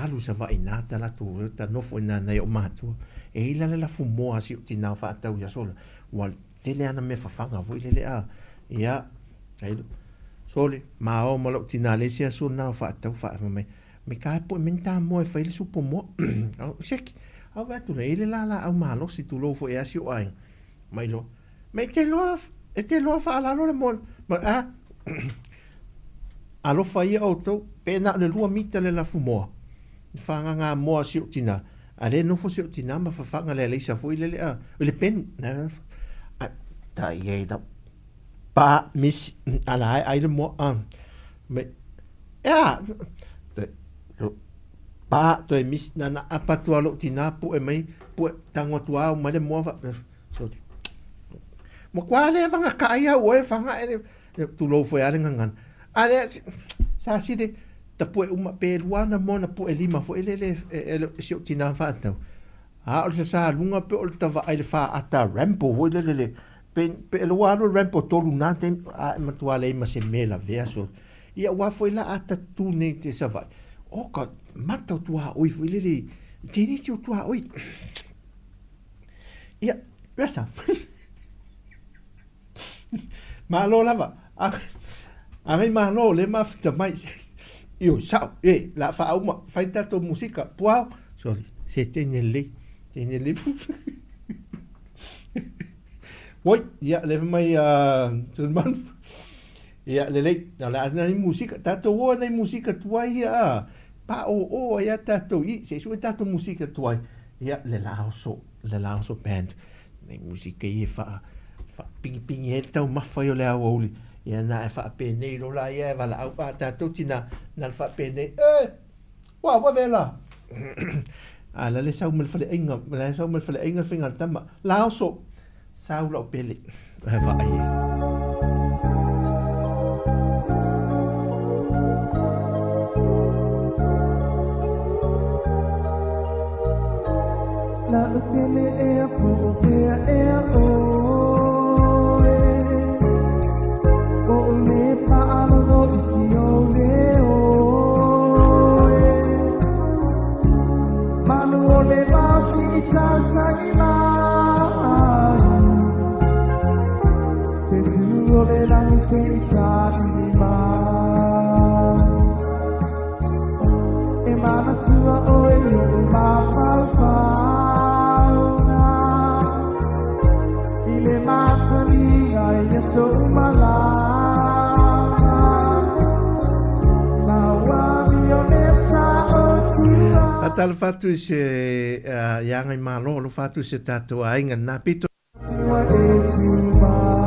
S1: Alu i Savaii na ta latou, ta nofo i na nai ou matua. E i la le lafu moa a si ou tinā o faatau i aso la, ua tele ana mea fafaga foi lele a ia ai sole ma o ma lou tinā le isi aso na o faatau faa mai me ka e poe me ni ta moa e fai le supo moa au seki au vaai atu lea i le lalaau malosi tulou foi e asi o aiga mai loa me te loa e te loa faalalo le moa ma a alofa ia outou pe na o le 2 mita le lafu moa fagaga moa si ou tinā a lea nofo si ou tinā ma fafaga le alaisa foi lele a o le penu a ta i ai lau pa misi ala ai ai le moa a me ea pa toe misi na na apa atu lou tinā pue mai pue tago atu au mai le moa fa so mo kwa le vanga ka ai au e fanga e tulou foi a le gagana a lea sa sile tapue uma pe lua ana moa na pue lima foi lele e si ou tinā faatau a o le sasaluga pe o le tavaai le faata Rambo foi lele le pe pe lua alu le Rambo tolu na taimi a e matua leai ma se mea lavea so ia ua foi la a tatu nei te Savaii o ka mata o tuaoi foi lele i tenisi o tuaoi ia pesa Malo lava. A gai malo le mafuta mai. Io sao, e, la faauma, fai tatou musika, puao. Sorry, se teine lelei, teine lelei. Oi, ia, le mai a Sulemanu. Ia, lelei, o le a nai musika, tatou o nai musika tuai ia a. Pa o o ai a tatou i, se sue tatou musika tuai. Ia, le Laoso, le Laoso band. Nei musika ia e faa faapigipigi ai le taumafa ia o le aoauli. Ia na e faapenei loa la ia e valaau a tatou tinā na le faapenei, E! Ua vave la! A la le sau ma le faleaiga, la e sau ma le faleaiga le faiga a le tama, Laoso! Sau lau pele. E vaai ai.
S2: Lau pele ea po o fea ea ʻoe O le paalogo i si ou leo e Manu o le vao sii tausagi mai Te tū o le langi se i saili mai E manatua ʻoe i oʻu mafaufauga I le masaniga i aso uma lava Lau amio le sa o tua
S1: Faatalofa atu i se ia Agaimalo, alofa atu i se tatou aiga na pito.
S2: Ua e tumau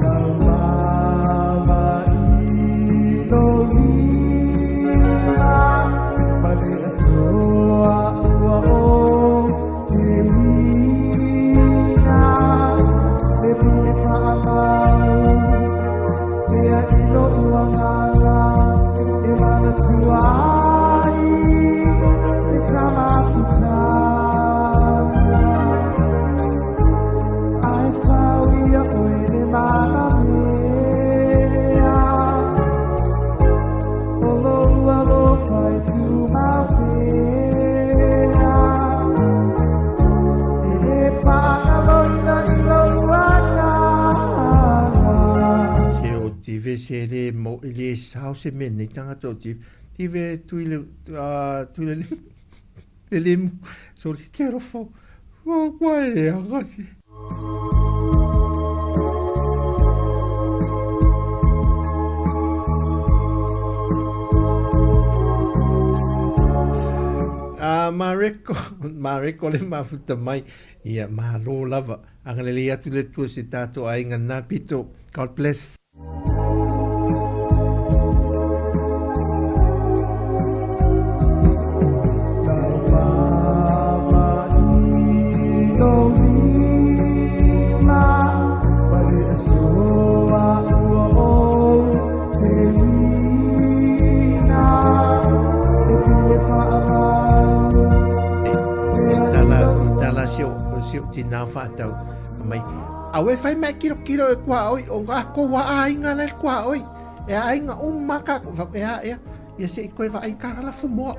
S2: Lau mama i lou lima Ma le asoa
S1: se le mo e le sao se me nei tangata o ti ti ve tui le tui le le limu so le te rofo o kwa e anga si. Mareko, Mareko le mafuta mai, ia malo lava. Agalelei atu le Atua si tatou aiga na pito. God bless. Tala, tala si o, si o tina whaatau. Mai, awe whai mai kiro kiro e kua oi, o ngā ko wa ainga le kua oi. E ainga umaka, e a, e a, ia se i koe wa ai kangala fumoa.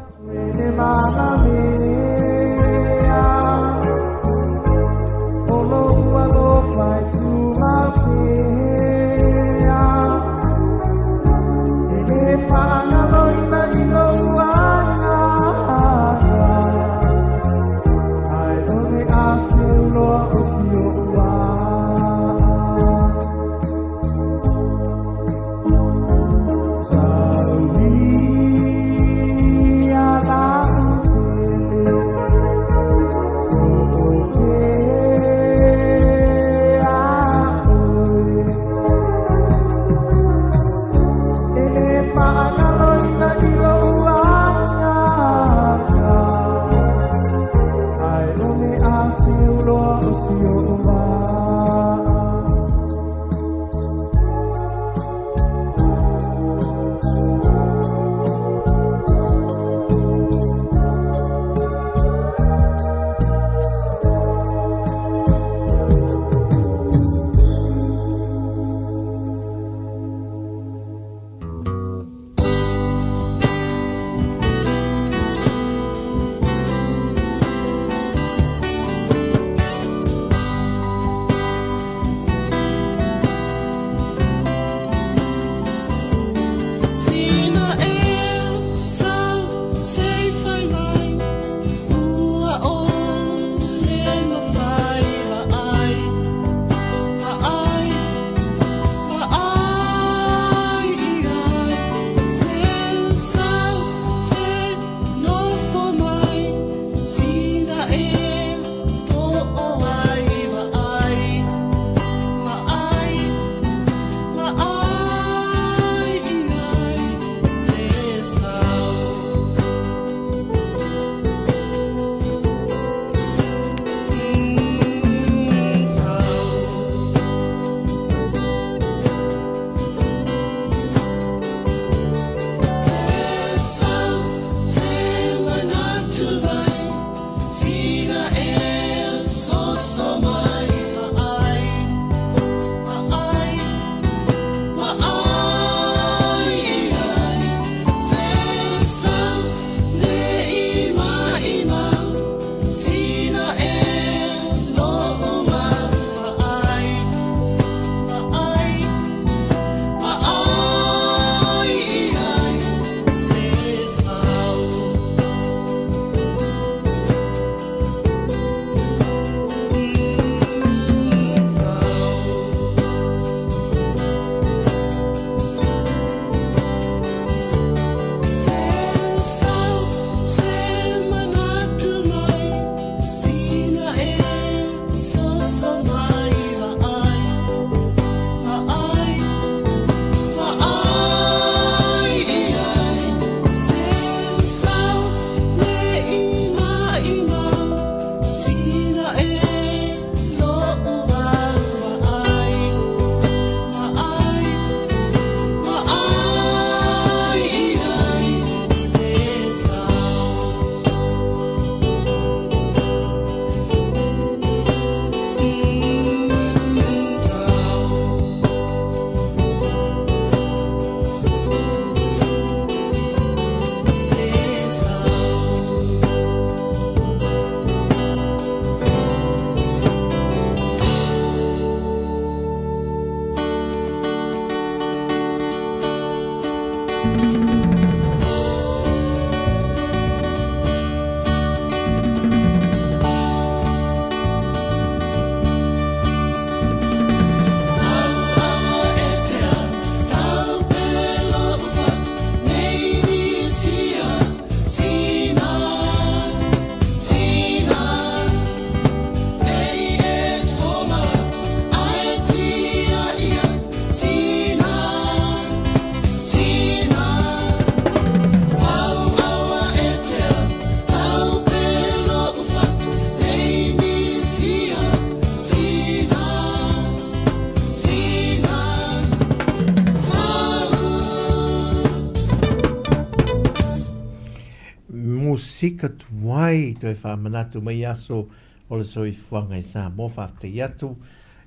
S1: sika tuai toe faamanatu mai aso o le soifuaga i Samoa. Faafetai atu.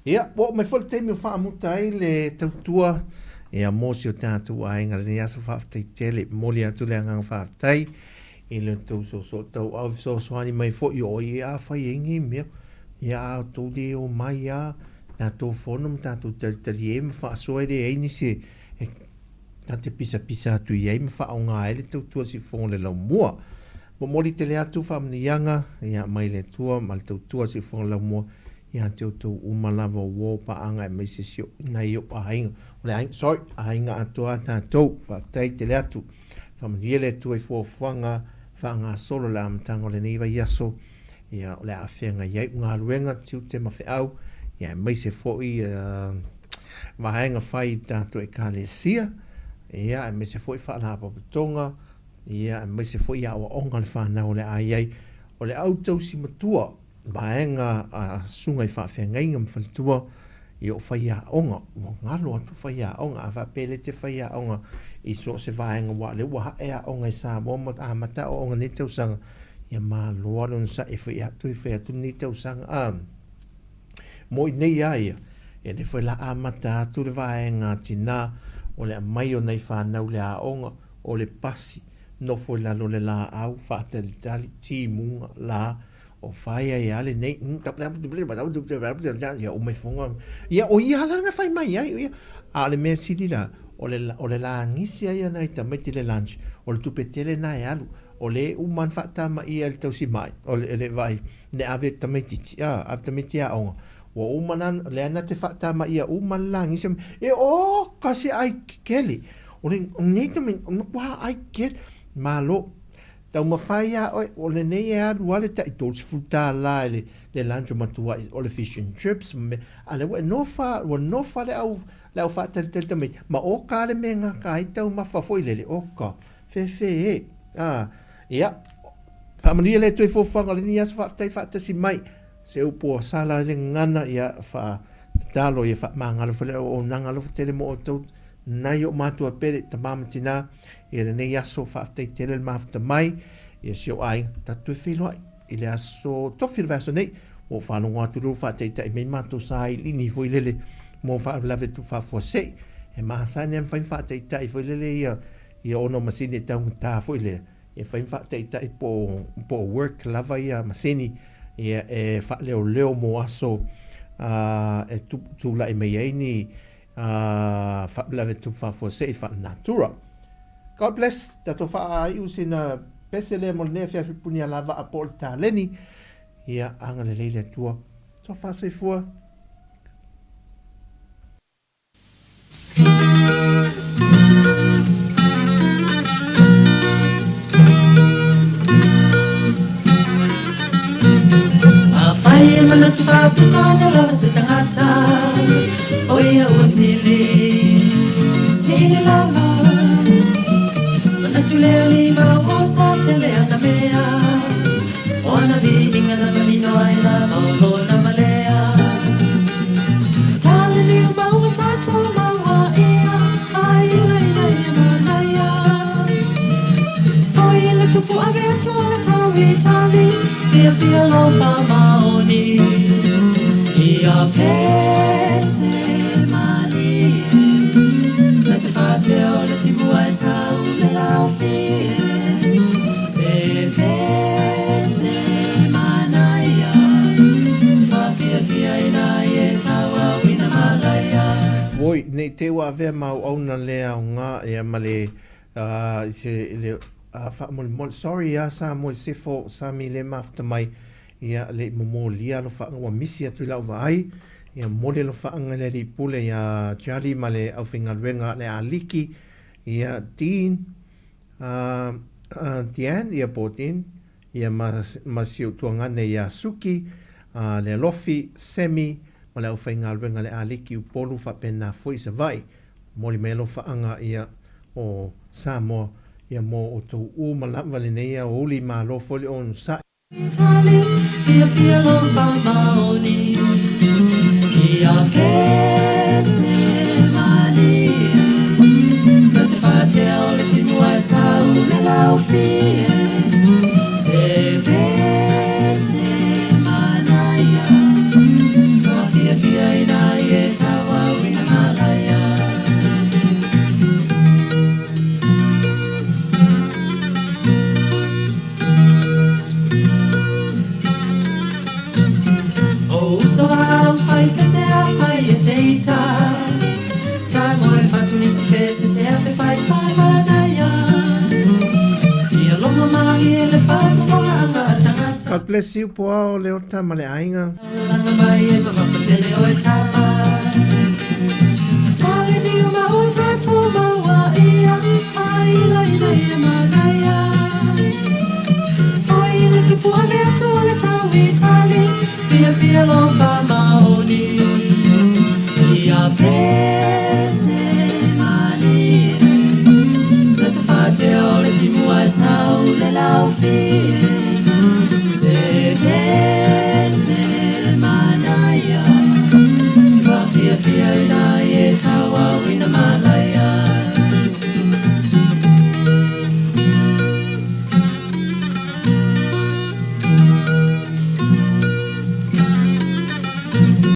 S1: Ia, ua oo mai foi le taimi o faamuta ai le tautua ia mo si o tatou aiga lenei aso. Faafetai tele, momoli atu le agaga faafetai i le tou soosoo tauau fesoasoani mai foi o i a fai ai nei mea. Ia a outou le o mai a tatou fono ma tatou talitalie ma faasoa e leai nisi e ta te pisapisa atu i ai ma faaaoga ai le tautua siufofoga o le laumua. Momoli tele atu faamanuiaga ia mai le Atua ma le tautua siufofoga o le laumua ia te outou uma lava uo paaga aemaise si o nai ou aiga. O le aiga, sorry, aiga atoa a tatou. Faafetai tele atu. Faamanuia le Atua i fuafuaga faagasolo le amataga o lenei vaiaso. Ia, o le a feagai ai galuega, tiute ma feau, ia aemaise foi vaega fai i tatou ekalesia, ia aemaise foi faalapotopotoga, ia aemaise foi aoaoga a le fanau o le a i ai. O le au tausi matua, vaega a susuga i faafeagaiga ma faletua, ia o faiaoga, ua galo atu faiaoga, a faapea e le te faiaoga i so o se vaega, aua o lea ua hae aoga i Samoa ma amata aoaoga nei tausaga, ia malo lava le onosai e fai atu e fai atu lenei tausaga. A mo i nei a ia, e le foi la amata atu le vaega a tinā o le aumai o nai fanau le aoga, o le pasi, nofo i lalo o le laau, faatalitali, timuga, la, o fai ai lava lenei, ia uma ifoga, ia o ia la na fai mai ai, o ia. A o le mea sili la, o le, o le lagisi ai a nai tamaiti le lunch, o le tupe tele na e alu, o le uma ona faatamaia e le tausimai, o le, le vaai, ne ave tamaitiiti, a, ave tamaiti aoga, ua uma na, lea na te faatamaia uma le lagisi, e oka se ai kele, o le, nei tamaiti, o matua ai kele, malo. Taumafai ia oe, o lenei e alu lava le tai $30 i le, le lunch o matuai, o le fish and chips ma mea, a lea ua e nofa, ua nofa le au, le au faatalitali tamaiti, ma oka le mea e gata ai taumafa foi lele, oka, fefe e, a, ia, faamanuia le Atua i fuafuaga o lenei aso, faafetai faatasi mai, se upu ua sala ai le gagana, ia, faatatalo, ia faamagalo foi le auaunaga alofa tele mo outou, nai ou matua pele, tama ma tina, i lenei aso, faafetai tele le mafuta mai, ia si ou aiga, tatou toe feiloai i le aso tofi o le vaiaso nei, ua ou faalogo atu lea ua faataitai mai matou sailiili foi lele mo faalavelave faafuasei, e masani lava ona fai ma faataitai foi lele ia ia ona o masini e taugata foi lea, e fai ma faataitai po o work lava ia masini ia e faaleoleo mo aso e tulai mai ai ni faalavelave tupu faafuasei faalenatura. God bless. Tatou faaaiu sina pese lea mo lenei afiafi punia lavaa po o le taleni. Ia agalelei le Atua. Tofa soifua.
S2: Afai e manatu faapitoa ana lava se tagata, o ia ua sili, sili lava. Manatu le alii ma ua sa tele ana mea, o ana viiga na manino ai lava o lona malea. Tale niu maua tatou maua ia, ai ila ila ia manaia. Foi le tupu ave atu o le tau i tali, fiafia lo faamaoni. Ia pese malie, na te whatea o le timu ai sau le laufie. Se pese manaia, whawhiawhia ina e tau au ina malaia.
S1: Oi, nei te ua avea ma auauna le aoga ia ma le i se le faamolemole sorry ia Samoa i Sefo Sami le mafuta mai ia le i momolia alofaaga ua misi atu i lau vaai ia momoli alofaaga i le alii pule ia Charlie ma le aufaigaluega le Aliki ia Dean Diane ia po Dean ia ma ma si ou tuagane ia Suki le Alofi Semi ma le aufaigaluega le Aliki Upolu faapena foi i Savaii. Momoli mai alofaaga ia o Samoa ia mo outou uma lava lenei aoauli malo foi le onosai.
S2: Tali, fiafia lo faamaoni, ia pese malie. Na te whatea o le timu ai sau le laufie. Se
S1: God bless you Puao Leota ma le aiga.